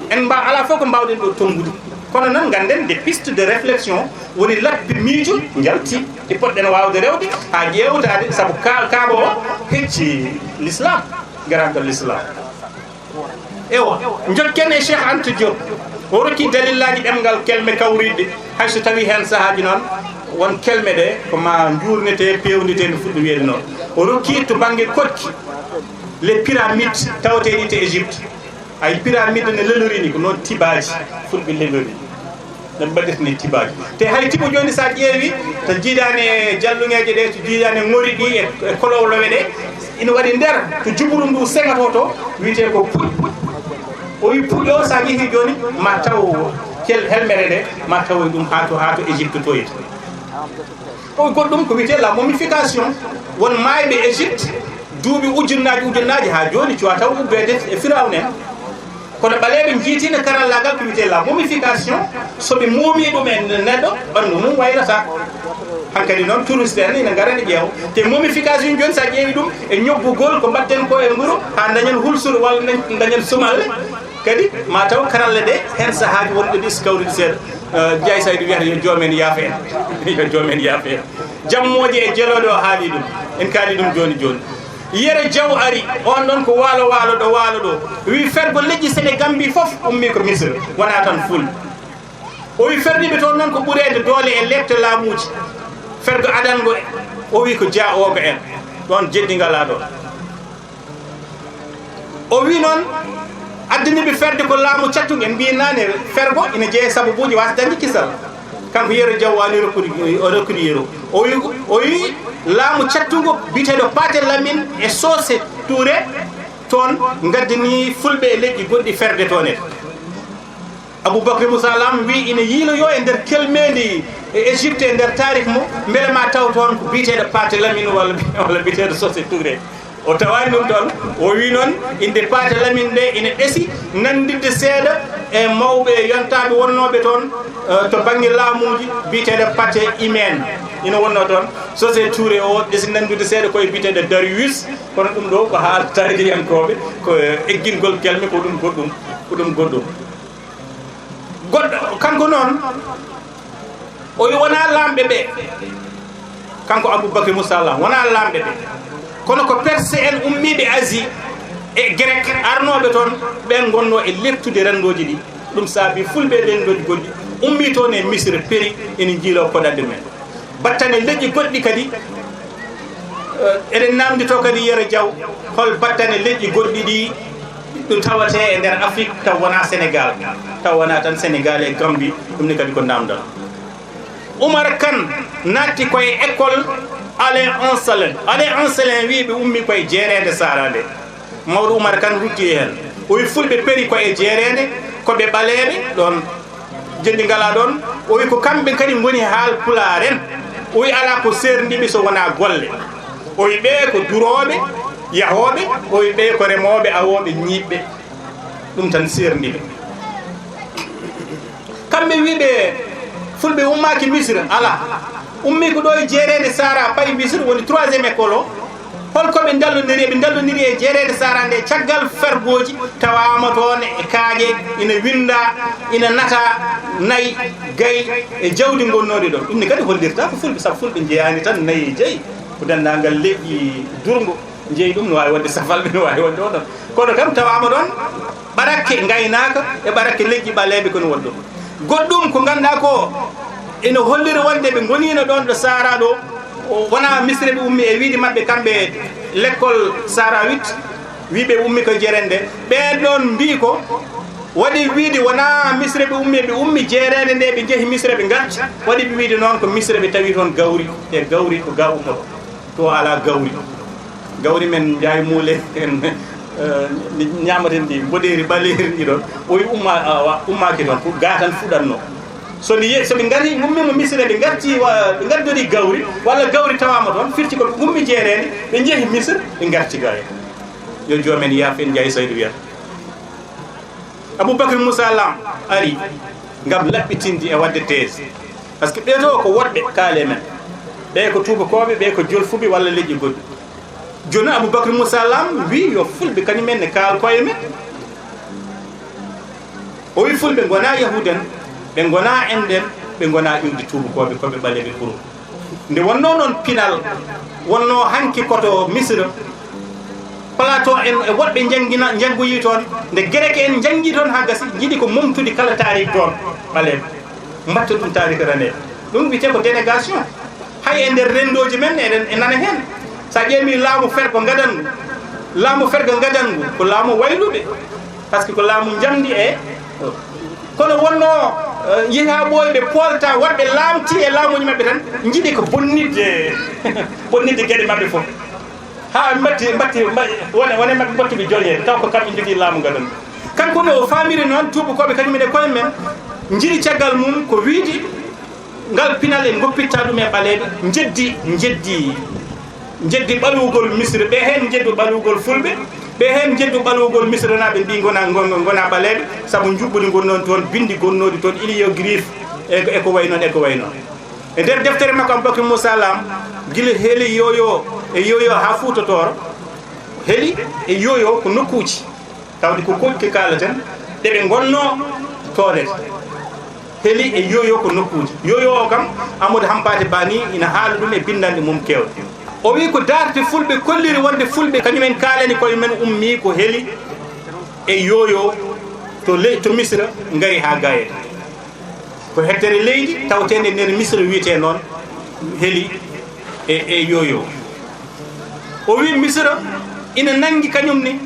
En mba-, alaa fof ko mbaawɗen ɗo tonngude. Kono noon ngannden des pistes de réflexion, woni lappi miijo njalti ɗi potɗen waawde rewde haa ƴeewtaade, sabu ka-, Kaaba o hecci l'islam, garantal l'islam. Ewa, njokken e Cheikh Anta Diop. O rokki dalillaaji ɗemngal kelme kawriiɗe, hay so tawii heen sahaaji noon won kelme ɗe ko ma njuurnetee, peewnitee, no fuɗɗi wiyeede noon. O rokki to bannge koɗki, les pyramides tawateeɗi to Égypte. Ay pyramide no lelorini, ko noon tibaaji fulɓe lelori. No mbaɗirta ni tibaaji. Te hay tibo jooni, so a ƴeewi, to jiidaani e jalluŋeeje ɗe, to jiidaani e ŋori ɗi e, e kolowlowe ɗe, ina waɗi nder to juburu ndu seŋatoo to, wiyetee ko puɗ. O wi puƴo, so a yehii jooni, ma taw kel-, helmere nde, ma tawoy ɗum haa to, haa to Égypte toyta. O wi goɗɗum ko wiyetee la momification. Won maayɓe Égypte, duuɓi ujunnaaji, ujunnaaji, haa jooni cuwa taw ubbeede e Firawna en. Kono ɓaleeɓe njiitii no karallaagal ko wiyetee la momification, so ɓe moomii ɗum e neɗɗo, ɓanndu mum waylataa. Hankadi noon, touriste en ina ngara ne ƴeewa. Te momification jooni, so a ƴeewi ɗum e ñoggugol ko mbaɗten ko e nguru, haa dañen hulsuru walla dañ-, dañen sumalle, kadi ma taw karalle ɗe, heen sahaaji wonɓe ɗi so kawriti seeɗa. Eh, Njaay Saydu wiyata yo joom en yaafe en. Yo joom en yaafe en. Jammooje e jelooɗe o haali ɗum. En kaali ɗum jooni jooni. Yero Jaw ari, on ɗon ko waalo waalo ɗo, waalo ɗo. Wi fergo leƴƴi Senegambi fof ummi ko Misra, wonaa tan Fulɓe. O wi ferdiiɓe toon noon ko ɓureede doole e leeɓte laamuuji. Fergo adango, o wi ko Jaa Ooga en. Ɗoon jeddi ngalaa ɗoon. O wi noon, addaniiɓe ferde ko laamu cattungu, en mbiyi naane fergo ina jeyaa e sababuuji waasde dañde kisal. Kanko Yero Jaw waali rokkude, o rokkudi Yero. O wi, o wi laamu cattungu biyeteeɗo Paate Lamin e Soose Tuure toon ngaddanii Fulɓe e leƴƴi goɗɗi ferde toon en. Aboubacry Moussa Lam wi ina yiiloyoo e nder kelmeendi e Égypte, e nder taarikh mo, mbele ma taw toon ko biyeteeɗo Paate Lamin walla, walla biyeteeɗo Sose Touré. O tawaani ɗum toon, o wi noon innde Paate Lamin nde ina ɓesi, nannditde seeɗa e mawɓe yontaaɓe wonnooɓe toon, eh, to bannge laamuuji, biyeteeɗo Paate Imen ina wonnoo toon. Sose Touré o ɓesi nanndude seeɗa ko e biyeteeɗo Darius, kono ɗum ɗo ko haala taarikiyankooɓe, ko eggingol kelme, ko ɗum goɗɗum, ko ɗum goɗɗum. Goɗɗo, kanko noon, o wi wonaa laamɓe ɓe, kanko Aboubacry Moussa Lam, wonaa laamɓe ɓe, kono ko Perse en ummiiɓe Asie e Grek arnooɓe toon, ɓeen ngonnoo e leptude renndooji ɗi. Ɗum saabii Fulɓe e renndooji goɗɗi ummii toon e Misira, peri, ene njiiloo koɗadde men. Battane leƴƴi goɗɗi kadi, eh, eɗen naamnditoo kadi Yero Jaw, hol battane leƴƴi goɗɗi ɗi ɗum tawatee e nder Afrik, taw wonaa Senegaal, taw wonaa tan Senegaal e Gambie, ɗum ne kadi ko naamndal. Umar Kan naatti ko e école Alain Anselin. Alain Anselin wii ɓe ummii ko e jeereende Sahara nde. Mawɗo Umar Kan rutti heen. O wi Fulɓe peri ko e jeereende, ko ɓe ɓaleeɓe ɗoon, jeɗɗi ngalaa ɗoon. O wi ko kamɓe kadi ngoni haal Pulaar en. O wi alaa ko seerndi ɓe so wonaa golle. O wi ɓee ko durooɓe, yahooɓe, o wi ɓee ko remooɓe, awooɓe, ñiiɓɓe. Ɗum tan seerndi ɓe. Kamɓe wii ɓe Fulɓe ummaaki Misira, alaa. Ummii ko ɗo e jeereende Sahara, payi Misira, woni troisième école o. Hol ko ɓe ndallondiri? Ɓe ndallondiri e jeereende Sahara nde, caggal fergooji tawaama toon e kaaƴe, ina winnda, ina nata nayi, gayi e jawdi ngonnoondi ɗoon. Ɗum ne kadi hollirta ko Fulɓe, sabu Fulɓe njeyaani tan nayi e jayi, ko denndaangal leƴƴi durngo. Njeyi ɗum, no waawi wonde safalɓe, no waawi wonde onon. Kono kam tawaama ɗoon ɓarakke ngaynaaka e ɓarakke leƴƴi ɓaleeɓe ko no woni ɗum. Goɗɗum ko ngannduɗaa ko ene holliri wonde ɓe ngoniino ɗoon ɗo Sahara ɗo, o wonaa Misre ɓe ummi e wiide maɓɓe kamɓe l'école Sahraouite, wii ɓe ummi ko jereende. Ɓeen ɗoon mbii ko waɗi wiide wonaa Misre ɓe ummi, ɓe ummi jeereende nde ɓe njehi Misre ɓe ngarti. Waɗi ɓe wiide noon ko Misre ɓe tawi toon gawri, e gawri ko ga ummoto. To alaa gawri. Gawri men Njaay Muule en, eh, ndi ñaamaten ndi, mboɗeeri ɓaleeri ndi ɗoon. O wi umma-, awa, ummaaki toon, ko ga tan fuɗatnoo. So ndi ye-, so ɓe ngari, ngummiima Misira, ɓe ngarti wa-, ɓe ngaddori gawri, walla gawri tawaama toon, firti ko ɓe ngummi jeereende, ɓe njehi Misir, ɓe ngarti ga heen. Yo joom en yaaf en, Njaay Saydu wiyata. Aboubacry Moussa Lam ari ngam laɓɓitinde e waɗde thèse. Parce que ɓee ɗoo ko woɗɓe, kaale men. Ɓee ko tuubakooɓe, ɓee ko jolfuɓe walla leƴƴi goɗɗi. Jooni Aboubacry Moussa Lam wii yo Fulɓe kañum en ne kaal koye men. O wii Fulɓe ngonaa Yahuud en, ɓe ngonaa Inde en, ɓe ngonaa iwdi tuubakooɓe, ko ɓe ɓaleeɓe kuru. Nde wonnoo noon pinal, wonnoo hanki ko to Misira, Platon en e woɗɓe njanngina, njanngoyii toon, nde Gerek en njanngii toon haa gasi, njiɗi ko momtude kala taariik toon, ɓaleeɓe mbaɗta ɗum taariik raneeɓe. Ɗum wiyetee ko dénégation. Hay e nder renndooji men, eɗen, e nana heen. So a ƴeewi laamu fergo ngadangu, laamu fergo ngadangu ko laamu wayluɓe. Parce que ko laamu njamndi e, kono wonnoo, eh, yehi haa ɓooyi ɓe poolta, woɗɓe laamti e laamuuji maɓɓe tan, njiɗi ko bonnitde, bonnitde geɗe maɓɓe fof. Haa mbatti, mbatti, mba-, wone, wone maɓɓe mbattuɓe joñeede, taw ko kamɓe njogii laamu ngadangu. Kanko ne o faamiri noon tuubakooɓe kañum en e koye men njiɗi caggal mum ko wiide ngal pinal en ngoppitta ɗum e ɓaleeɓe, njeddi, njeddi, njeddi ɓalwugol Misra, ɓe heen njeddu ɓalwugol Fulɓe, ɓe heen njeddu ɓalwugol Misranaaɓe mbi ngona, ngona, ngona ɓaleeɓe, sabu njuɓɓudi ngon noon toon, binndi gonnooɗi toon, hiéroglyphe, e, e ko wayi noon, e ko wayi noon. E nder deftere makko Aboubacry Moussa Lam, gila Heli, Yoyo e Yoyo haa Fuuta Tooro, Heli e Yoyo ko nokkuuji. Tawde ko koɗki kaalaten, ɗe ɓe ngonnoo toonede. Heli e Yoyo ko nokkuuji. Yoyo o kam, Amadou Hampate Ba ni ina haala ɗum e binndanɗe mum keewɗe. O wi ko daarti Fulɓe kolliri wonde Fulɓe kañum en kaalani koye men ummii ko Heli e Yoyo to le-, to Misra ngari haa Gayel. Ko hettere leydi tawteende nder Misra wiyetee noon Heli e, e Yoyo. O wi Misra ina nanngi kañum ne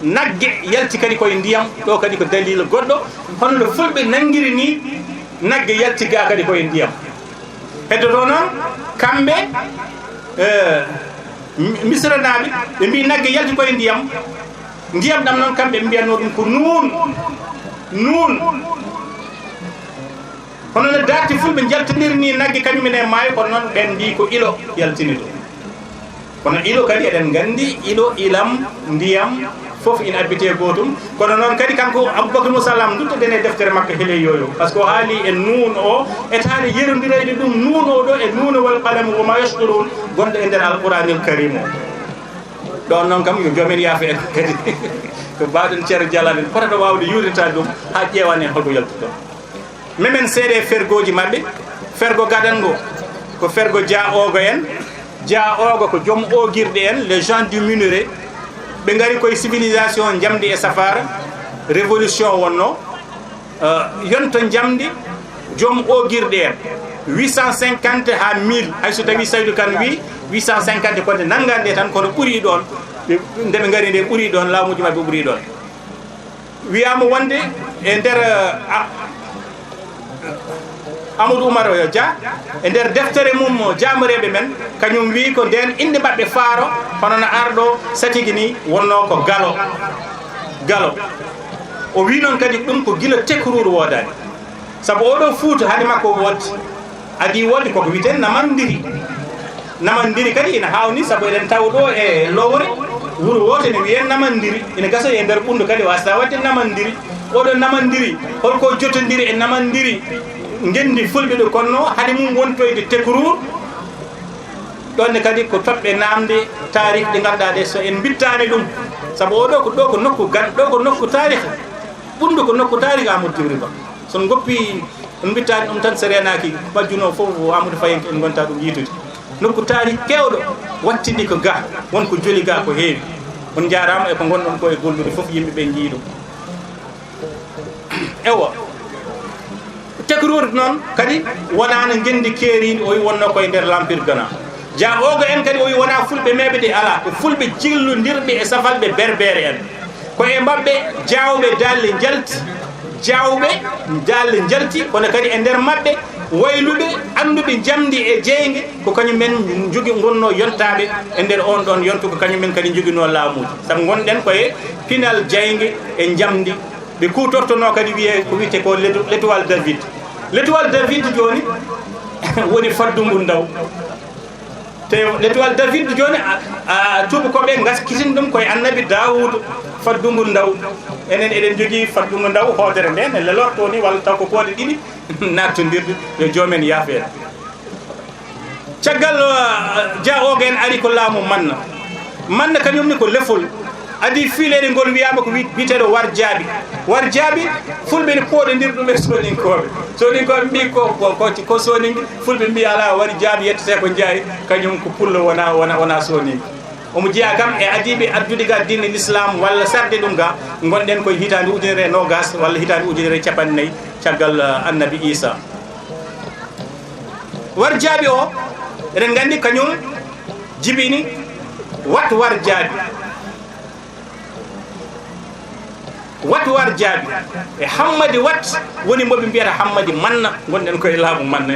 nagge yalti kadi koye ndiyam, ɗo kadi ko daliila goɗɗo, hono no Fulɓe nanngiri ni nagge yalti ga kadi koye ndiyam. Heddoto noon kamɓe, eh, Mi-, Misranaaɓe, ɓe mbi nagge yalti koye ndiyam, ndiyam ɗam noon kamɓe ɓe mbiyatnoo ɗum ko Nuun, Nuun. Hono no daarti Fulɓe njaltiniri ni nagge kañum en e maayo, kono noon ɓeen mbi ko ilo yaltini ɗum. Kono ilo kadi eɗen nganndi, ilo, ilam, ndiyam, fof ina abbitee gootum. Kono noon kadi kanko Aboubacry Moussa Lam, nduttoɗen e deftere makko Heli e Yoyo. Par ce que o haali e Nuun o, etaade yerondireyde ɗum Nuun o ɗo e Nuun wal qalamu wa ma yasturun, gonɗo e nder Alquranil Karim o. Ɗoon noon kam yo joomen yaafo en kadi. Ko mbaɗen Ceerno Jalaal en potata waawde yuurnitaade ɗum haa ƴeewan en holko yalti ɗon. Memen seeɗa e fergooji maɓɓe. Fergo gadango ko fergo Dia Ogo en. Dia Ogo ko joom oogirɗe en, les gens du minerai. Ɓe ngari koye civilisation njamndi e safaara, révolution wonnoo. Eh, yonto njamndi joom oogirɗe en, huit cent cinquante haa mille. Hay so tawii Saydou Kane wii huit cent cinquante, kono nanngaa nde tan, kono ɓurii ɗoon. Ɓe, nde ɓe ngari nde ɓurii ɗoon, laamuuji maɓɓe ɓurii ɗoon. Wiyaama wonde e nder, eh, a-, Amadou Oumar Dia, e nder deftere mum jaamareeɓe men, kañum wii ko ndeen innde maɓɓe faaro, hono no arɗo satigi ni, wonnoo ko Galo. Galo. O wii noon kadi ɗum ko gila Tekruur woodaani. Sabu oɗo Fuuta hade makko woodde, adii woodde koko wiyetee Namandiri. Namandiri kadi ina haawni, sabu eɗen tawa ɗo e Lowre, wuro wooto ene wiyee Namandiri. Ina gasa e nder Ɓunndu kadi waasata waɗde Namandiri. Oɗo Namandiri, holko jottondiri e Namandiri? Ngenndi Fulɓe ɗo konnoo, hade mum wontoyde Tekruur. Ɗoon ne kadi ko toɓɓe naamnde taarih ɗe ngannduɗaa ɗe, so en mbittaani ɗum, sabu oɗo ko, ɗo ko nokku gan-, ɗo ko nokku taarih. Ɓunndu ko nokku taarih Amadou Djibril Ba. So on ngoppi, on mbittaani ɗum tan, so reenaaki majjunoo fof, Amadou Fayenke en ngonta ɗum yiitude. Nokku taarih keewɗo wattidi ko ga, won ko joli ga ko heewi. On njaaraama e ko ngonɗon ko e gollude fof, yimɓe ɓe njii ɗum. Ewa. Tekruur noon kadi wonaano ngenndi keeriindi, o wi wonnoo koye nder Lampir Gana. Dia Ogo en kadi o wi wonaa Fulɓe meeɓe de, alaa, ko Fulɓe jillondirɓe e safalɓe Berbere en. Ko e maɓɓe Jaawɓe Daalle njalti, Jaawɓe Daalle njalti, kono kadi e nder maɓɓe wayluɓe, annduɓe njamndi e jeynge, ko kañum en njogi, ngonnoo yontaaɓe e nder oon ɗoon yontu, ko kañum en kadi njoginoo laamuuji. Sabu ngonɗen koye pinal jeynge e njamndi. Ɓe kuutortonoo kadi wiyee ko wiyetee ko l'éto-, l'étoile David. L'étoile David jooni woni faddungu ndaw. Te l'étoile David jooni, a, a, tuubakooɓe ngaskitin ɗum koye Annabi Daawuud, faddungu ndaw. Enen eɗen njogii faddungu ndaw, hoodere nde ne lelortoo ni, walla taw ko koode ɗiɗi naattondirɗe, yo joom en yaafo en. Caggal, uh, Dia Ogo en ari ko laamu Manna. Manna kañum ne ko lefol. Adii fiileede ngol wiyaama ko wi-, wiyeteeɗo War Jaabi. War Jaabi, Fulɓe ne pooɗondiri ɗum e Sooninkooɓe. Sooninkooɓe mbii ko, ko, ko, ko Sooninke, Fulɓe mbii alaa, War Jaabi yettetee ko Njaay, kañum ko Pullo, wonaa, wonaa, wonaa Sooninke. Omo jeyaa kam e adiiɓe addude ga diine l'islam walla sarde ɗum ga, ngonɗen koye hitaande ujunere e noogas walla hitaande ujunere e capanɗe nayi caggal, uh, Annabi Iisa. War Jaabi o, eɗen nganndi kañum jibini Wat War Jaabi. Wat War Jaabi e Hammadi Wat woni mo ɓe mbiyata Hammadi Manna, ngonɗen koye laamu Manna.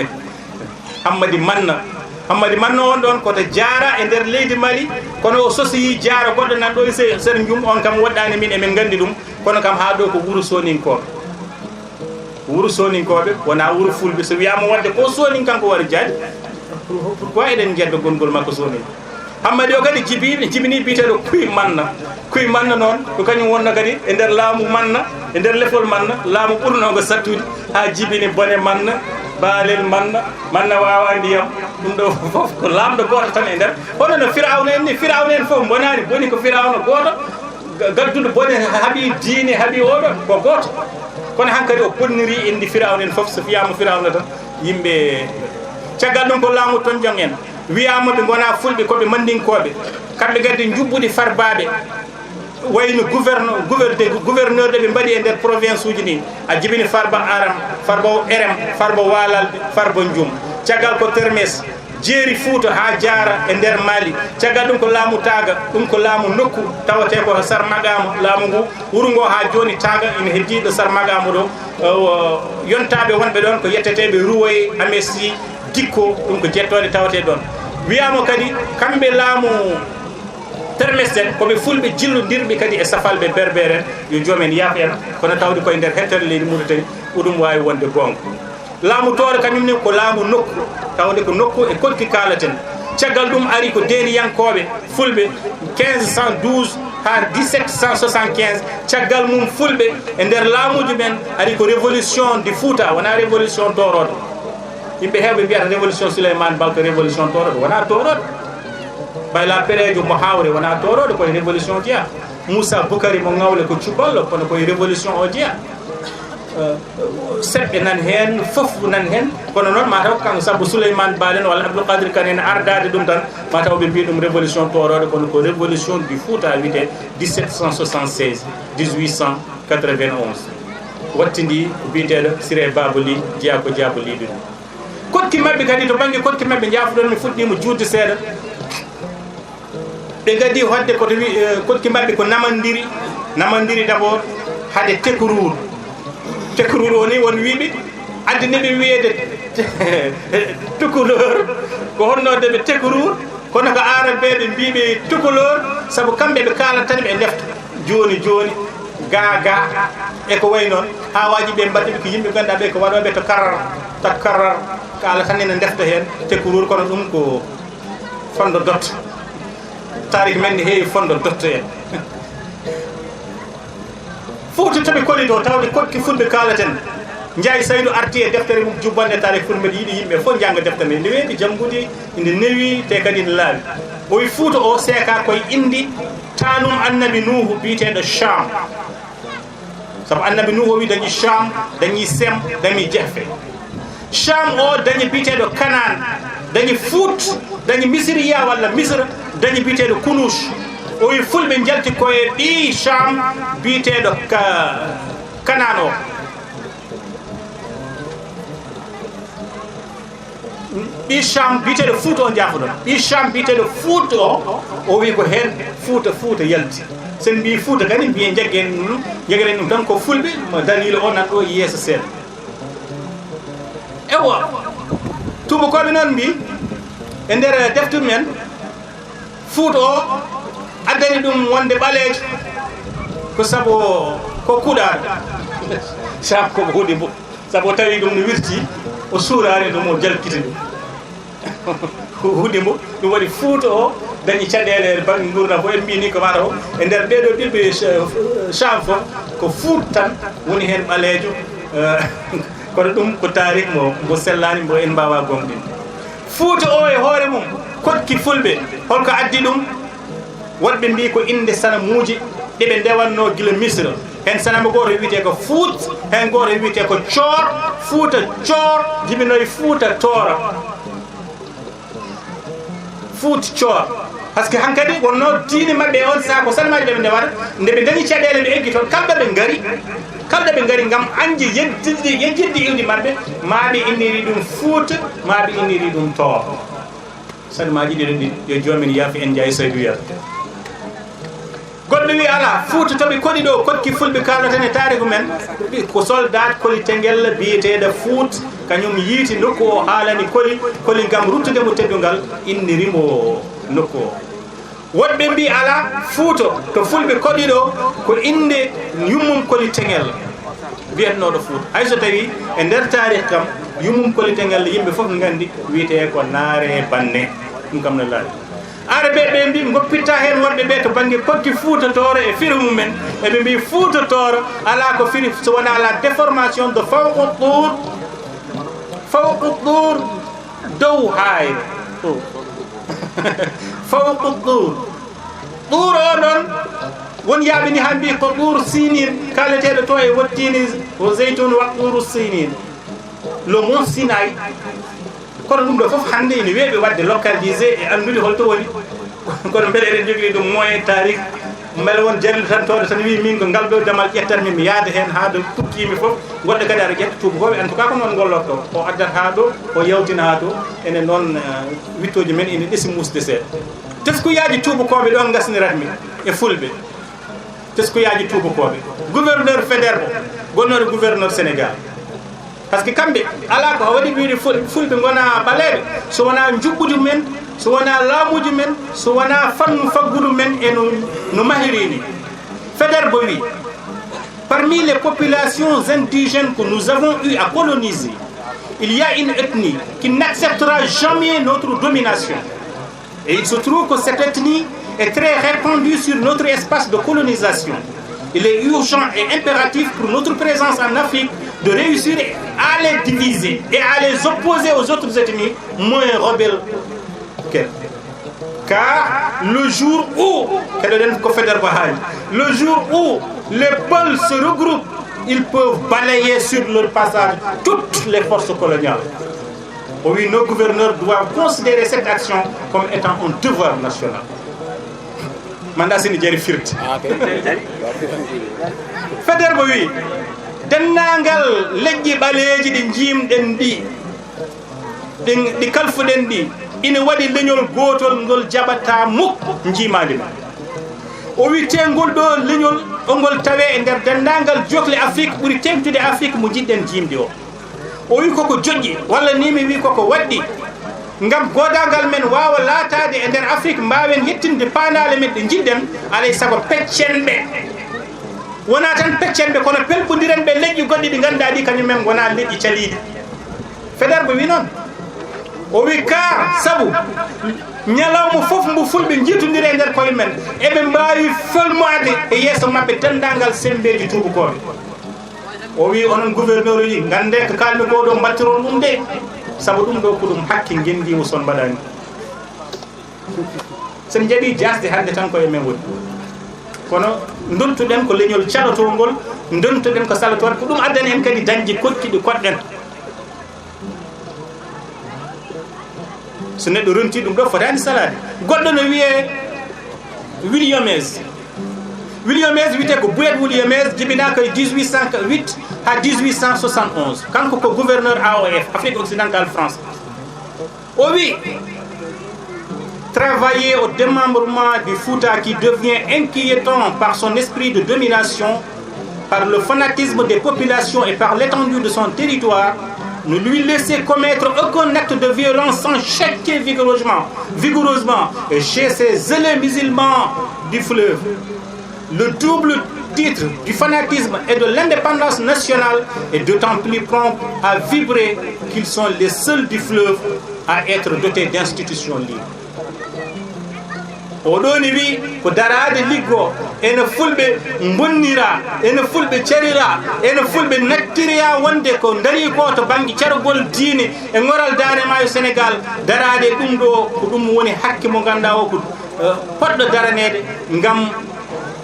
Hammadi Manna. Hammadi Manna on ɗon ko to Jaara e nder leydi Mali, kono o sosoyi Jaara goɗɗo nan ɗo e se-, sera Njum, on kam woɗɗaani min, emin nganndi ɗum. Kono kam, haa ɗo ko wuro Sooninkooɓe. Wuro Sooninkooɓe, wonaa wuro Fulɓe. So wiyaama waɗde ko Sooninkanko wari jaadi, pourquoi eɗen njedda gonngol makko Soonin? Hammadi o kadi jibi-, jibini biyeteeɗo Kuy Manna. Kuy Manna noon, ko kañum wonno kadi e nder laamu Manna, e nder lefol Manna, laamu ɓurnoogo sattude, haa jibini bone Manna, baalel Manna, Manna waawaa ndiyam. Ɗum ɗo fof ko laamɗo gooto tan e nder. Hono no Firawna en ni, Firawna en fof mbonaani, boni ko Firawna gooto, ga-, gadduɗo bone, haɓi diine, haɓi oɗo, ko gooto. Kono hankadi o bonniri inde Firawna en fof, so wiyaama Firawna tan, yimɓe. Caggal ɗum ko laamu Tonjon en. Wiyaama ɓe ngonaa Fulɓe, ko ɓe Mandinkooɓe. Kamɓe gaddi njuɓɓudi Farbaaɓe. Wayno gouverno-, gouverne-, gouverneur ɗo ɓe mbaɗi e nder province uji ɗi. A jibini Farba Aram, Farba Erem, Farba Waalalɓe, Farba Njum. Caggal ko Termes, jeeri Fuuta haa jaara e nder Mali. Caggal ɗum ko laamu Taaga, ɗum ko laamu nokku, tawetee ko Sarmagaama, laamu ngu, wuro ngo haa jooni Taaga ina heddii ɗo Sarmagaama ɗo. O, o, yontaaɓe wonɓe ɗoon ko yetteteeɓe Ruwoye, Amesi, Dikko, ɗum ko jettooɗe tawetee ɗoon. Wiyaama kadi, kamɓe laamu Termes en, ko ɓe Fulɓe jillondirɓe kadi e Safalɓe Berbere en, yo joom en yaaf en, kono tawde koye nder hettere leydi Mauritanie, ko ɗum waawi wonde goonga. Laamu Tooro kañum ne ko laamu nokku, tawde ko nokku e koɗki kaalaten. Caggal ɗum ari ko Deeniyankooɓe Fulɓe, quinze cent douze haa dix-sept cent soixante-quinze. Caggal mum Fulɓe e nder laamuuji men ari ko révolution de Fouta, wonaa révolution Tooroodo. Yimɓe heewɓe mbiyata révolution Souleymane Baal ko révolution Tooroodo, wonaa Tooroodo. Bayla Perejo mo Hawre, wonaa Tooroodo, koye révolution jeyaa. Moussa Boukari mo Ngawle ko cuballo, kono koye révolution o jeyaa. Eh, seɓɓe nan heen, fof nan heen. Kono noon, ma taw ko kanko, sabu Souleymane Baal en walla Abdoul Kadir Kane en ardaade ɗum tan, ma taw ɓe mbiya ɗum révolution Tooroodo, kono ko révolution du Fouta wiyetee, dix-sept cent soixante-seize, dix-huit cent quatre-vingt-onze. Wattindi ko biyeteeɗo Siré Baba Ly, jeyaa ko Diabo Ly ɗum. Koɗki maɓɓe kadi, to bannge koɗki maɓɓe, njaafoɗon mi fuɗɗiima juutde seeɗa. Ɓe ngaddi hoɗde ko to wi-, eh, koɗki maɓɓe ko Namandiri, Namandiri d'abord, hade Tekruur. Tekruur o ni won wiiɓe, addi ne ɓe wiyeede Tukulóor, ko honno de ɓe Tekruur, kono ko Aarabeeɓe mbiiɓe Tukulóor, sabu kamɓe ɓe kaalata tan ɓe ndefta. Jooni jooni, gaa gaa, e ko wayi noon, haa waaji ɓe mbaɗi ɓe ko yimɓe ngannduɗaa ɓe ko waɗooɓe to karar, to karar, kaala tan ene ndefta heen Tekruur, kono ɗum ko fondo dot. Tarik men ne heewi fondo dotto en. Fuuta to ɓe koli ɗo, tawde koɗki fulɓe kaalaten. Njaay Saydu arti e deftere mum jubbannde tarik fulɓe, mbeɗa yiɗi yimɓe fof njannga deftere nde. Nde weeɓi janngude, nde newi, te kadi nde laaɓi. O wi Fuuta o seeka koye inndi taanum Annabi Nuuhu biyeteeɗo Cham. Sabu Annabi Nuuhu o wi dañi Cham, dañi Sem, dañi Jehfe. Cham o dañi biyeteeɗo Kanaan, dañi Fuut, dañi Misiriya walla Misra, dañi biyeteeɗo Kunuus. O wi fulɓe njalti koye ɓii Cham biyeteeɗo Ka-, Kanaan o. Ɓii Cham biyeteeɗo Fuuta o njaafoɗon. Ɓii Cham biyeteeɗo Fuuta o, o wi ko heen Fuuta, Fuuta yalti. Sen mbii Fuuta kadi mbiye njaggen ɗum, njaggen ɗum tan ko fulɓe, ma daliila o nan ɗo yeeso seeɗa. Ewa, tuubakooɓe noon mbii e nder defte men, Fuuta o addani ɗum wonde ɓaleejo ko sabu ko kuɗaaɗo. Sabu ko huɗi mbo, sabu o tawi ɗum no wirti, o suuraani ɗum, o jalkiti ɗum. Huɗi mbo, ɗum waɗi Fuuta o dañi caɗeele e bannge nguurndam fof. En mbii ni ko wata o e nder ɓee ɗoo ɓiɓɓe Cha-, Cham fof ko Fuut tan woni heen ɓaleejo. Eh, kono ɗum ko tarik mo, mbo sellaani, mbo en mbaawaa gomɗinde. Fuuta o e hoore mum, koɗki fulɓe, holko addi ɗum? Woɗɓe mbii ko innde sanamuuji ɗe ɓe ndewatnoo gila Misra. Heen sanamu gooto wiyetee ko Fuut, heen gooto wiyetee ko Coor, Fuuta Coor, jibinoyi Fuuta Tooro. Fuut Coor. Par ce que hankadi wonnoo diine maɓɓe on saha ko sanamaaji ɓe ɓe ndewata, nde ɓe dañi caɗeele ɓe eggi toon, kala ɗo ɓe ngari, kala ɗo ɓe ngari ngam añde yejjitde, yejjitde iwdi maɓɓe, maa ɓe inniri ɗum Fuuta, maa ɓe inniri ɗum Tooro. Sanamaaji ɗiɗo ɗi, yo joomen yaafu en, Njaay Saydu Yero. Goɗɗo wi alaa, Fuuta to ɓe koɗi ɗo, koɗki fulɓe kaalata e taariku men, ko soldat koli Tengella biyeteeɗo Fuut, kañum yiiti nokku o, haalani koli, koli ngam ruttude mo teddungal, inniri mo nokku o. Woɗɓe mbi alaa, Fuuta to Fulɓe koɗi ɗo, ko innde yummum Koli Teŋel wiyatnooɗo Fuuta. Hay so tawii e nder taarih kam, yummum Koli Teŋel yimɓe fof nganndi wiyetee ko Naare Banne. Ɗum kam no laaɓi. Arɓe ɓe mbi ngoppitta heen woɗɓe ɓe to bannge Kokki Fuuta Tooro e firo mumen, eɓe mbi Fuuta Tooro alaa ko firi so wonaa la déformation de fawqu tuur, fawqu tuur, dow haayre. Fawqu tuur. Tuur o ɗon, won yaaɓe ni haa mbi ko Tuur Sinin, kaaleteeɗo to e Wattiini, o Zeytun wa Tuuru Sinin. Le mont Sinaï. Kono ɗum ɗo fof hannde ina weeɓi waɗde localisé e anndude holto woni. Kono mbele eɗen njogii ɗum moyen tarik, mbele won jarlitantooɗo tan wii min ko ngal ɗo damal ƴettanmi mi yaada heen haa ɗo pukkimi fof. Goɗɗo kadi aɗa ƴetta tuubakooɓe, en tout cas ko noon ngollorto. O addat haa ɗo, o yawtina haa ɗo. Enen noon, eh, wittooji men ina ɗesi muusde seeɗa. Teskuyaaji tuubakooɓe ɗo ngasniratmi e Fulɓe. Teskuyaaji tuubakooɓe. Gouverneur Faidherbe, gonnooɗo gouverneur Sénégal. Par ce que kamɓe, alaa ko waɗi wiide Ful-, Fulɓe ngona ɓaleeɓe, so wonaa njuɓɓudi men, so wonaa laamuuji men, so wonaa fannu faggudu men e no, no mahiri ni. Faidherbe wi, parmi les populations indigènes que nous avons eu à coloniser, il y a une ethnie qui n'acceptera jamais notre domination. Et il se trouve que cette ethnie est très répandue sur notre espace de colonisation. Il est urgent et impératif pour notre présence en Afrique de réussir à les diviser et à les opposer aux autres ethnies moins rebelles qu'elles. Car le jour où, keɗoɗen ko Faidherbe haali, le jour où les Peuls se regroupent, ils peuvent balayer sur leur passage toutes les forces coloniales. O wi, nos gouverneurs doivent considérer cette action comme étant un devoir national. Manda sini jari firti. Faidherbe wi, denndaangal leƴƴi ɓaleeji ɗi njiimɗen ɗi, ɗi, ɗi kalfuɗen ɗi, ina waɗi leñol gootol ngol jaɓata muk njiimaandi mum. O wi, te ngol ɗo leñol, ongol tawe e nder denndaangal jokle Afrique ɓuri teeŋtude Afrique mo njiɗɗen jiimde o. O wi koko joƴƴi, walla ni mi wi koko waɗɗi. Ngam goodaangal men waawa laataade e nder Afrik, mbaawen yettinde paandaale men ɗe njiɗɗen, alay sago peccen ɓe. Wonaa tan peccen ɓe, kono pelɓondiren ɓe leƴƴi goɗɗi ɗi ngannduɗaa ɗi kañum en ngonaa leƴƴi caliiɗi. Faidherbe wi noon. O wi ka sabu ñalawma fof mbo Fulɓe njiitondiri e nder koye men, eɓe mbaawi felmoade e yeeso maɓɓe denndaangal semmbeeji tuubakooɓe. O wi, onon gouverneur uji, nganndee ko kaalmi ko ɗo, mbattiron ɗum de, sabu ɗum ɗo ko ɗum hakke ngenndiiwo son mbaɗani. Sen njaɓi jaasde hannde tan ko e men woni. Kono ndontuɗen ko leñol calotongol, ndontuɗen ko salotooɗo, ko ɗum addani en kadi dañde koɗki ɗi koɗɗen. So neɗɗo ronti ɗum ɗo, fotaani salaade. Goɗɗo no wiyee Williamese. Williamese wiyetee ko Bouygues Williamese, jibinaa ko e dix-huit cent huit haa dix-huit cent soixante-onze. Kanko ko gouverneur A O F, Afrique Occidentale France. O wi, travailler au démembrement du Fouta qui devient inquiétant par son esprit de domination, par le fanatisme des populations et par l'étendue de son territoire, ne lui laisser commettre aucun acte de violence sans checker vigoureusement, vigoureusement et chez ses zélés musulmans du fleuve. Le double titre du fanatisme et de l'indépendance nationale est d'autant plus prompt à vibrer qu'ils sont les seuls du fleuve à être dotés d'institutions libres. O ɗoni wi ko daraade liggo, ene Fulɓe mbonnira, ene Fulɓe carira, ene Fulɓe nattiriya wonde ko ndarii ko to bannge cargol diine e ngoral Daande Maayo Senegaal, daraade ɗum ɗo, ko ɗum woni hakke mo ngannduɗaa o ko, eh, poɗɗo daraneede ngam,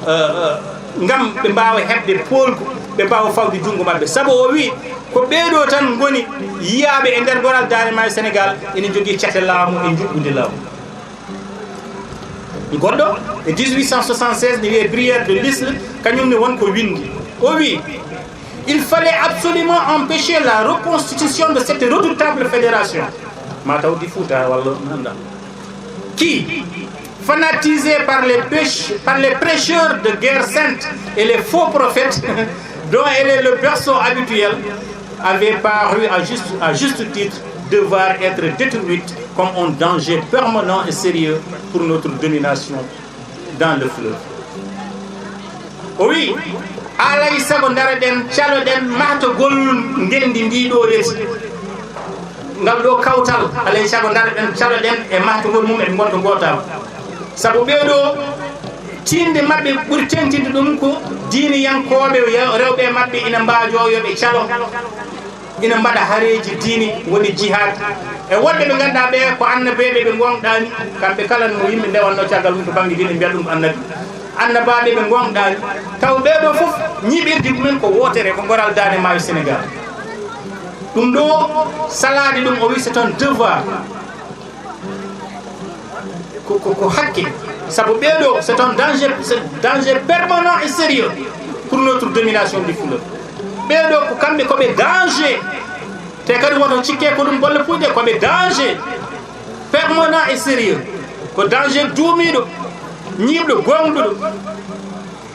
eh, eh, ngam ɓe mbaawa heɓde poolgu, ɓe mbaawa fawde junngo maɓɓe. Sabu o wi ko ɓee ɗo tan ngoni yiyaaɓe e nder ngoral Daande Maayo Senegaal ene njogii cate laamu e njuɓɓudi laamu. Goɗɗo e dix-huit cent soixante-seize ne wiyee Brière de l'Isle, kañum ne won ko winndi. O wi, il fallait absolument empêcher la reconstitution de cette redoutable fédération. Ma taw di Fouta walla nanda. Qui, fanatisée par les pêche-, par les prêcheurs de guerre sainte et les faux prophètes dont elle est le berceau habituel, avait paru à juste, à juste titre devoir être détruite comme un danger permanent et sérieux pour notre domination dans le fleuve. O wi, alay sago ndaroɗen, caloɗen mahtogol ngenndi ndi ɗo leydi. Ngal ɗo kawtal, alay sago ndaroɗen, caloɗen e mahtogol mum e ngonka gootal. Sabu ɓee ɗo, tiinde maɓɓe ɓuri teŋtinde ɗum ko diiniyankooɓe, rewɓe maɓɓe ina mbaajoo yo ɓe calo, ina mbaɗa hareeji diine, woni jihad. E woɗɓe ɓe ngannduɗaa ɓe ko annabeeɓe ɓe ngoonɗaani, kamɓe kala no yimɓe ndewatnoo caggal mum to bannge diine, mbiya ɗum ko annabi. Annabaaɓe ɓe ngoonɗaani, taw ɓee ɗo fof ñiiɓirde mumen ko wootere, ko goral daande maayo Senegaal. Ɗum ɗo salaade ɗum, o wi c'est un devoir. Ko, ko, ko hakke. Sabu ɓee ɗo, c'est un danger, c'est un danger permanent et sérieux pour notre domination du fleuve. Ɓee ɗo ko kamɓe ko ɓe danger. Te kadi woto cikke ko ɗum bolle puyɗe, ko ɓe danger permanent et sérieux. Ko danger duumiiɗo, ñiiɓɗo, gooŋɗuɗo.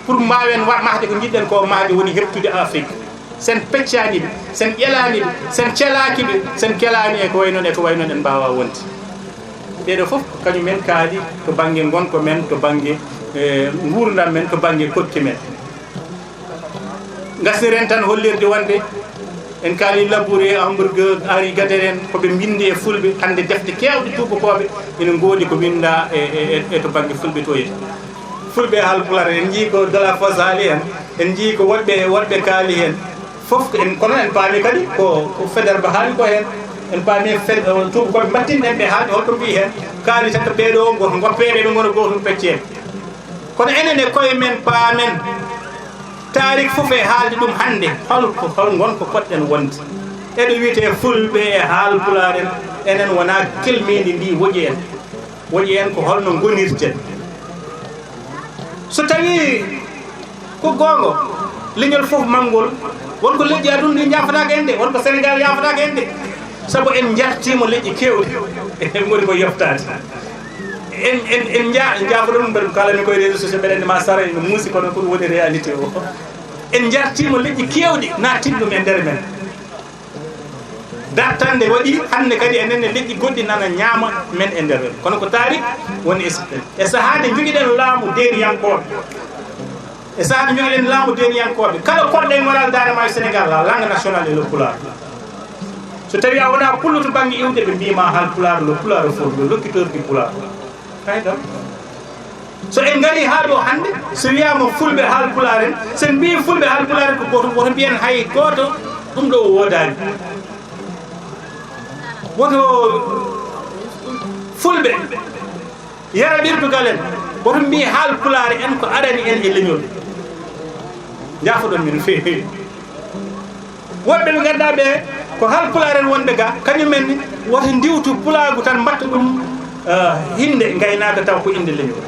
Pour mbaawen wa-, mahde ko njiɗɗen ko mahde, woni heɓtude Afrique. Sen peccaani ɓe, sen ƴelaani ɓe, sen celaaki ɓe, sen kelaani e ko way noon, e ko way noon en mbaawaa wonde. Ɓee ɗo fof ko kañum en kaali to bannge ngonka men, to bannge, eh, nguurndam men, to bannge koɗki men. Ngasniren tan hollirde wonde en kaali labouré, hamburger, ari gaderen, ko ɓe mbinndi e fulɓe, hannde defte keewɗe tuubakooɓe ina ngoodi ko winnda e, e, e, e to bannge fulɓe to yete. Fulɓe e Haalpulaar, en njii ko Dalafosse haali heen, en njii ko woɗɓe, woɗɓe kaali heen. Fof ko en, kono en paami kadi ko, ko Faidherbe haali ko heen. En paami Fed-, o, tuubakooɓe mbattinɗen ɓe haalde holko mbii heen. Kaali tan ko ɓee ɗo ngo-, ngoppeeɓe ɓe ngona gootum pecceeɓe. Kono enen e koye men paamen. Taariik fof e haalde ɗum hannde. Hol ko, hol ngonka potɗen wonde? Eɗo wiyetee fulɓe e Haalpulaar en, enen wonaa kelmeendi ndi woƴi en. Woƴi en ko holno ngonirten. So tawii ko goonga, leñol fof manngol, won ko leƴƴi aduna ɗi njaafataake en de, won ko Senegaal yaafotaake en de. Sabu en njartiima leƴƴi keewɗi, en ngoni ko yoftaade. En, en, en nja-, en njaafo ɗum, mbeɗa kaalani koye réseaux sociaux, mbeɗa anndi ma sara ene muusi, kono ko ɗum woni réalité o. En njartiima leƴƴi keewɗi, naattin ɗum e nder men. Dartannde waɗi hannde kadi enen ne leƴƴi goɗɗi nana ñaama men e nder. Kono ko taariik woni e, e sahaa nde njogiɗen laamu deeniyankooɓe. E sahaa nde njogiɗen laamu deeniyankooɓe. Kala koɗɗo e moral daande maayo Senegaal, la langue nationale est le pulaar. So tawii a wonaa pullo to bannge iwde, ɓe mbiima Haalpulaar, le pulaar fo, le locuteur du pulaar. Kay tan. So en ngarii haa ɗo hannde, so wiyaama fulɓe Haalpulaar en, so en mbii fulɓe Haalpulaar en ko gooto, woto mbiyen hay gooto ɗum ɗo woodaani. Woto fulɓe yara ɓirdugal en, woto mbii Haalpulaar en ko arani en e leñol. Njaafoɗon min no feewi. Woɗɓe ɓe ngannduɗaa ɓe ko Haalpulaar en wonɓe ga, kañum en woto ndiwtu pulaagu tan mbatta ɗum, eh, innde ngaynaaka taw ko innde leñol.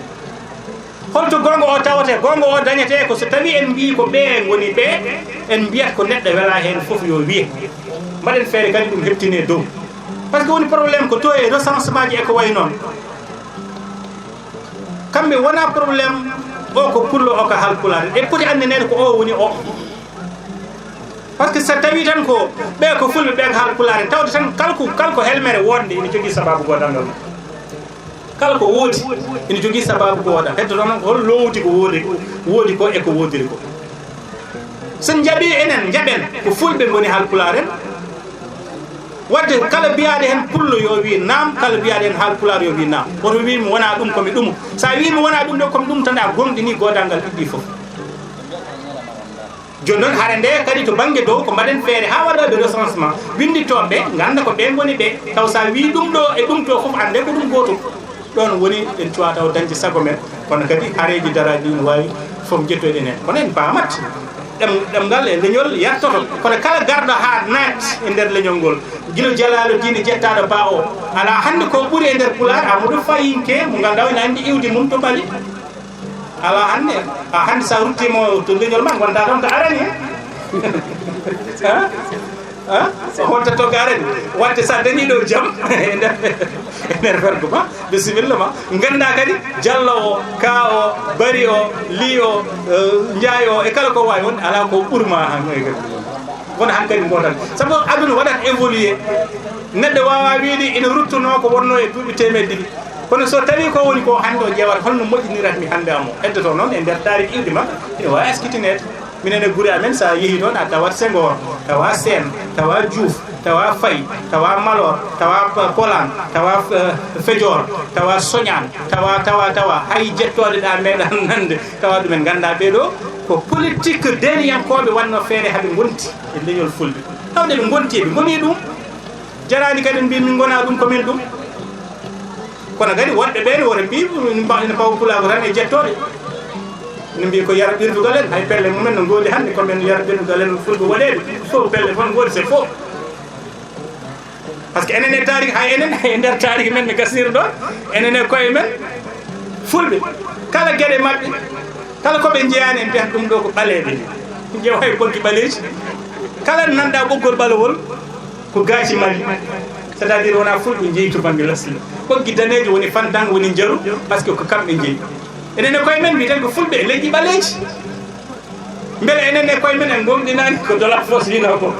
Holto goonga o tawetee? Goonga o dañetee ko so tawii en mbii ko ɓee ngoni ɓee, en mbiyat ko neɗɗo welaa heen fof yo wiye. Mbaɗen feere kadi ɗum heɓtinee dow. Par ce que woni problème ko to e recensement ji e ko wayi noon. Kamɓe wonaa problème o ko pullo, o ko Haalpulaar. Ɓe poti anndineede ko o woni o. Par ce que so tawii tan ko ɓee ko fulɓe, ɓee ko Haalpulaar, tawde tan kala ko, kala ko helmere woodnde ina jogii sabaabu goodal ngal. Kala ko woodi ina jogii sabaabu goodal. Heddoto noon ko hol loowdi ko woodi, woodi ko e ko woodiri ko. So en njaɓii enen, njaɓen ko fulɓe ngoni Haalpulaar en. Wadde kala biyaaɗo heen pullo yo wii naam, kala biyaaɗo heen Haalpulaar yo wii naam. Woto wii mi wonaa ɗum, ko mi ɗum. So a wii mi wonaa ɗum ɗo, ko mi ɗum tan, a gomɗinii goodal ngal ɗiɗɗi fof. Jooni noon, hare nde kadi to bannge dow, ko mbaɗen feere haa waɗooɓe recensement, winnditooɓe ɓe, ngannda ko ɓe ngoni ɓe. Taw so a wii ɗum ɗo e ɗum to fof, annde ko ɗum gootum. Ɗoon woni en cuwaa taw dañde sago men, kono kadi hareeji daraaɗi ɗi no waawi fof njettoyɗen heen. Kono en paamat, ɗem-, ɗemngal e leñol yaltoto. Kono kala garɗo haa naat e nder leñol ngol, gila Jalaalo Diine jettaaɗo Ba o, alaa hannde ko ɓuri e nder Pulaar, Amadou Fayinke, mo ngannduɗaa ene anndi iwdi mum to Mali. Alaa hannde, a hannde so a ruttiima to leñol ma, ngontaa ɗoon ko arani, eh? Eh? Eh? Wonta to ko arani. Waɗde so a dañii ɗo jam, e nder, e nder fergo ma, bisimilla ma. Nganndaa kadi, Jallo o, Ka o, Bari o, Li o, eh, Njaay o, e kala ko waawi won, alaa ko ɓurma han, e kadi. Wona han kadi ngootal. Sabu aduna waɗat évoluer. Neɗɗo waawaa wiyde ina ruttunoo ko wonnoo e duuɓi teemedde ɗiɗi. Kono so tawii ko woni ko hannde o ƴeewata, holno moƴƴinirat mi hannde am o? Heddoto noon e nder taariki iwdi makko, ina waawi askitineede. Minen e gure amen, so a yehii toon, a tawat Senghor, tawa Seen, tawa Juuf, tawa Fay, tawa Maloor, tawa P-, Polaan, tawa, eh, Fejoor, tawa Soñaan, tawa, tawa, tawa, hay jettoode ɗa meeɗaa nande, tawa ɗumen nganndaa ɓee ɗoo ko politique deeniyankooɓe waɗno feere haa ɓe ngonti e leñol Fulɓe. Tawde ɓe ngonti, ɓe ngoni ɗum. Jaraani kadi mbi min ngona ɗum ko min ɗum. Kono kadi woɗɓe ɓe ne wona mbi min mba-, ina pawa pulaagu tan e jettooɗe. Ina mbi ko yara ɓirdugal en, hay pelle mumen no ngoodi hannde ko min yara ɓirdugal en Fulɓe woɗeeɓe. Fof pelle fof ngoodi, c'est faux. Parce que enen e taariki, hay enen e nder taariki men mi gasniri ɗon, enen e koye men Fulɓe. Kala geɗe maɓɓe, kala ko ɓe njeyaani en mbiyata ɗum ɗo ko ɓaleeɓe ni. Njeewa e ɓoggi ɓaleeji. Kala nanɗa ɓoggol ɓalewol, ko gaaci Mali, c'est-à-dire wona Fulɓe jeyi to bannge lasli. Ɓoggi daneejo woni fantan, woni njaru, parce que ko kamɓe jeyi. Enen e koye men mbiten ko Fulɓe e leƴƴi ɓaleeji. Mbele enen e koye men en gomɗinaani ko Dolafoos wino ko?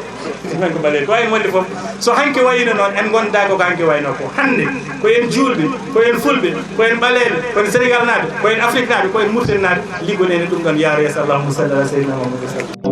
Men ko ɓaleeɓe, ko wayi wonde fof. So hanki wayino noon, en ngonda ko hanki wayno ko. Hannde, ko en juulɓe, ko en Fulɓe, ko en ɓaleeɓe, ko en Sénégalnaaɓe, ko en Afriknaaɓe, ko en Muritaninaaɓe, liggonene ɗum ɗon yaaro yeeso. Allahumma salli ala sayyidina Muhammadin wa sallam.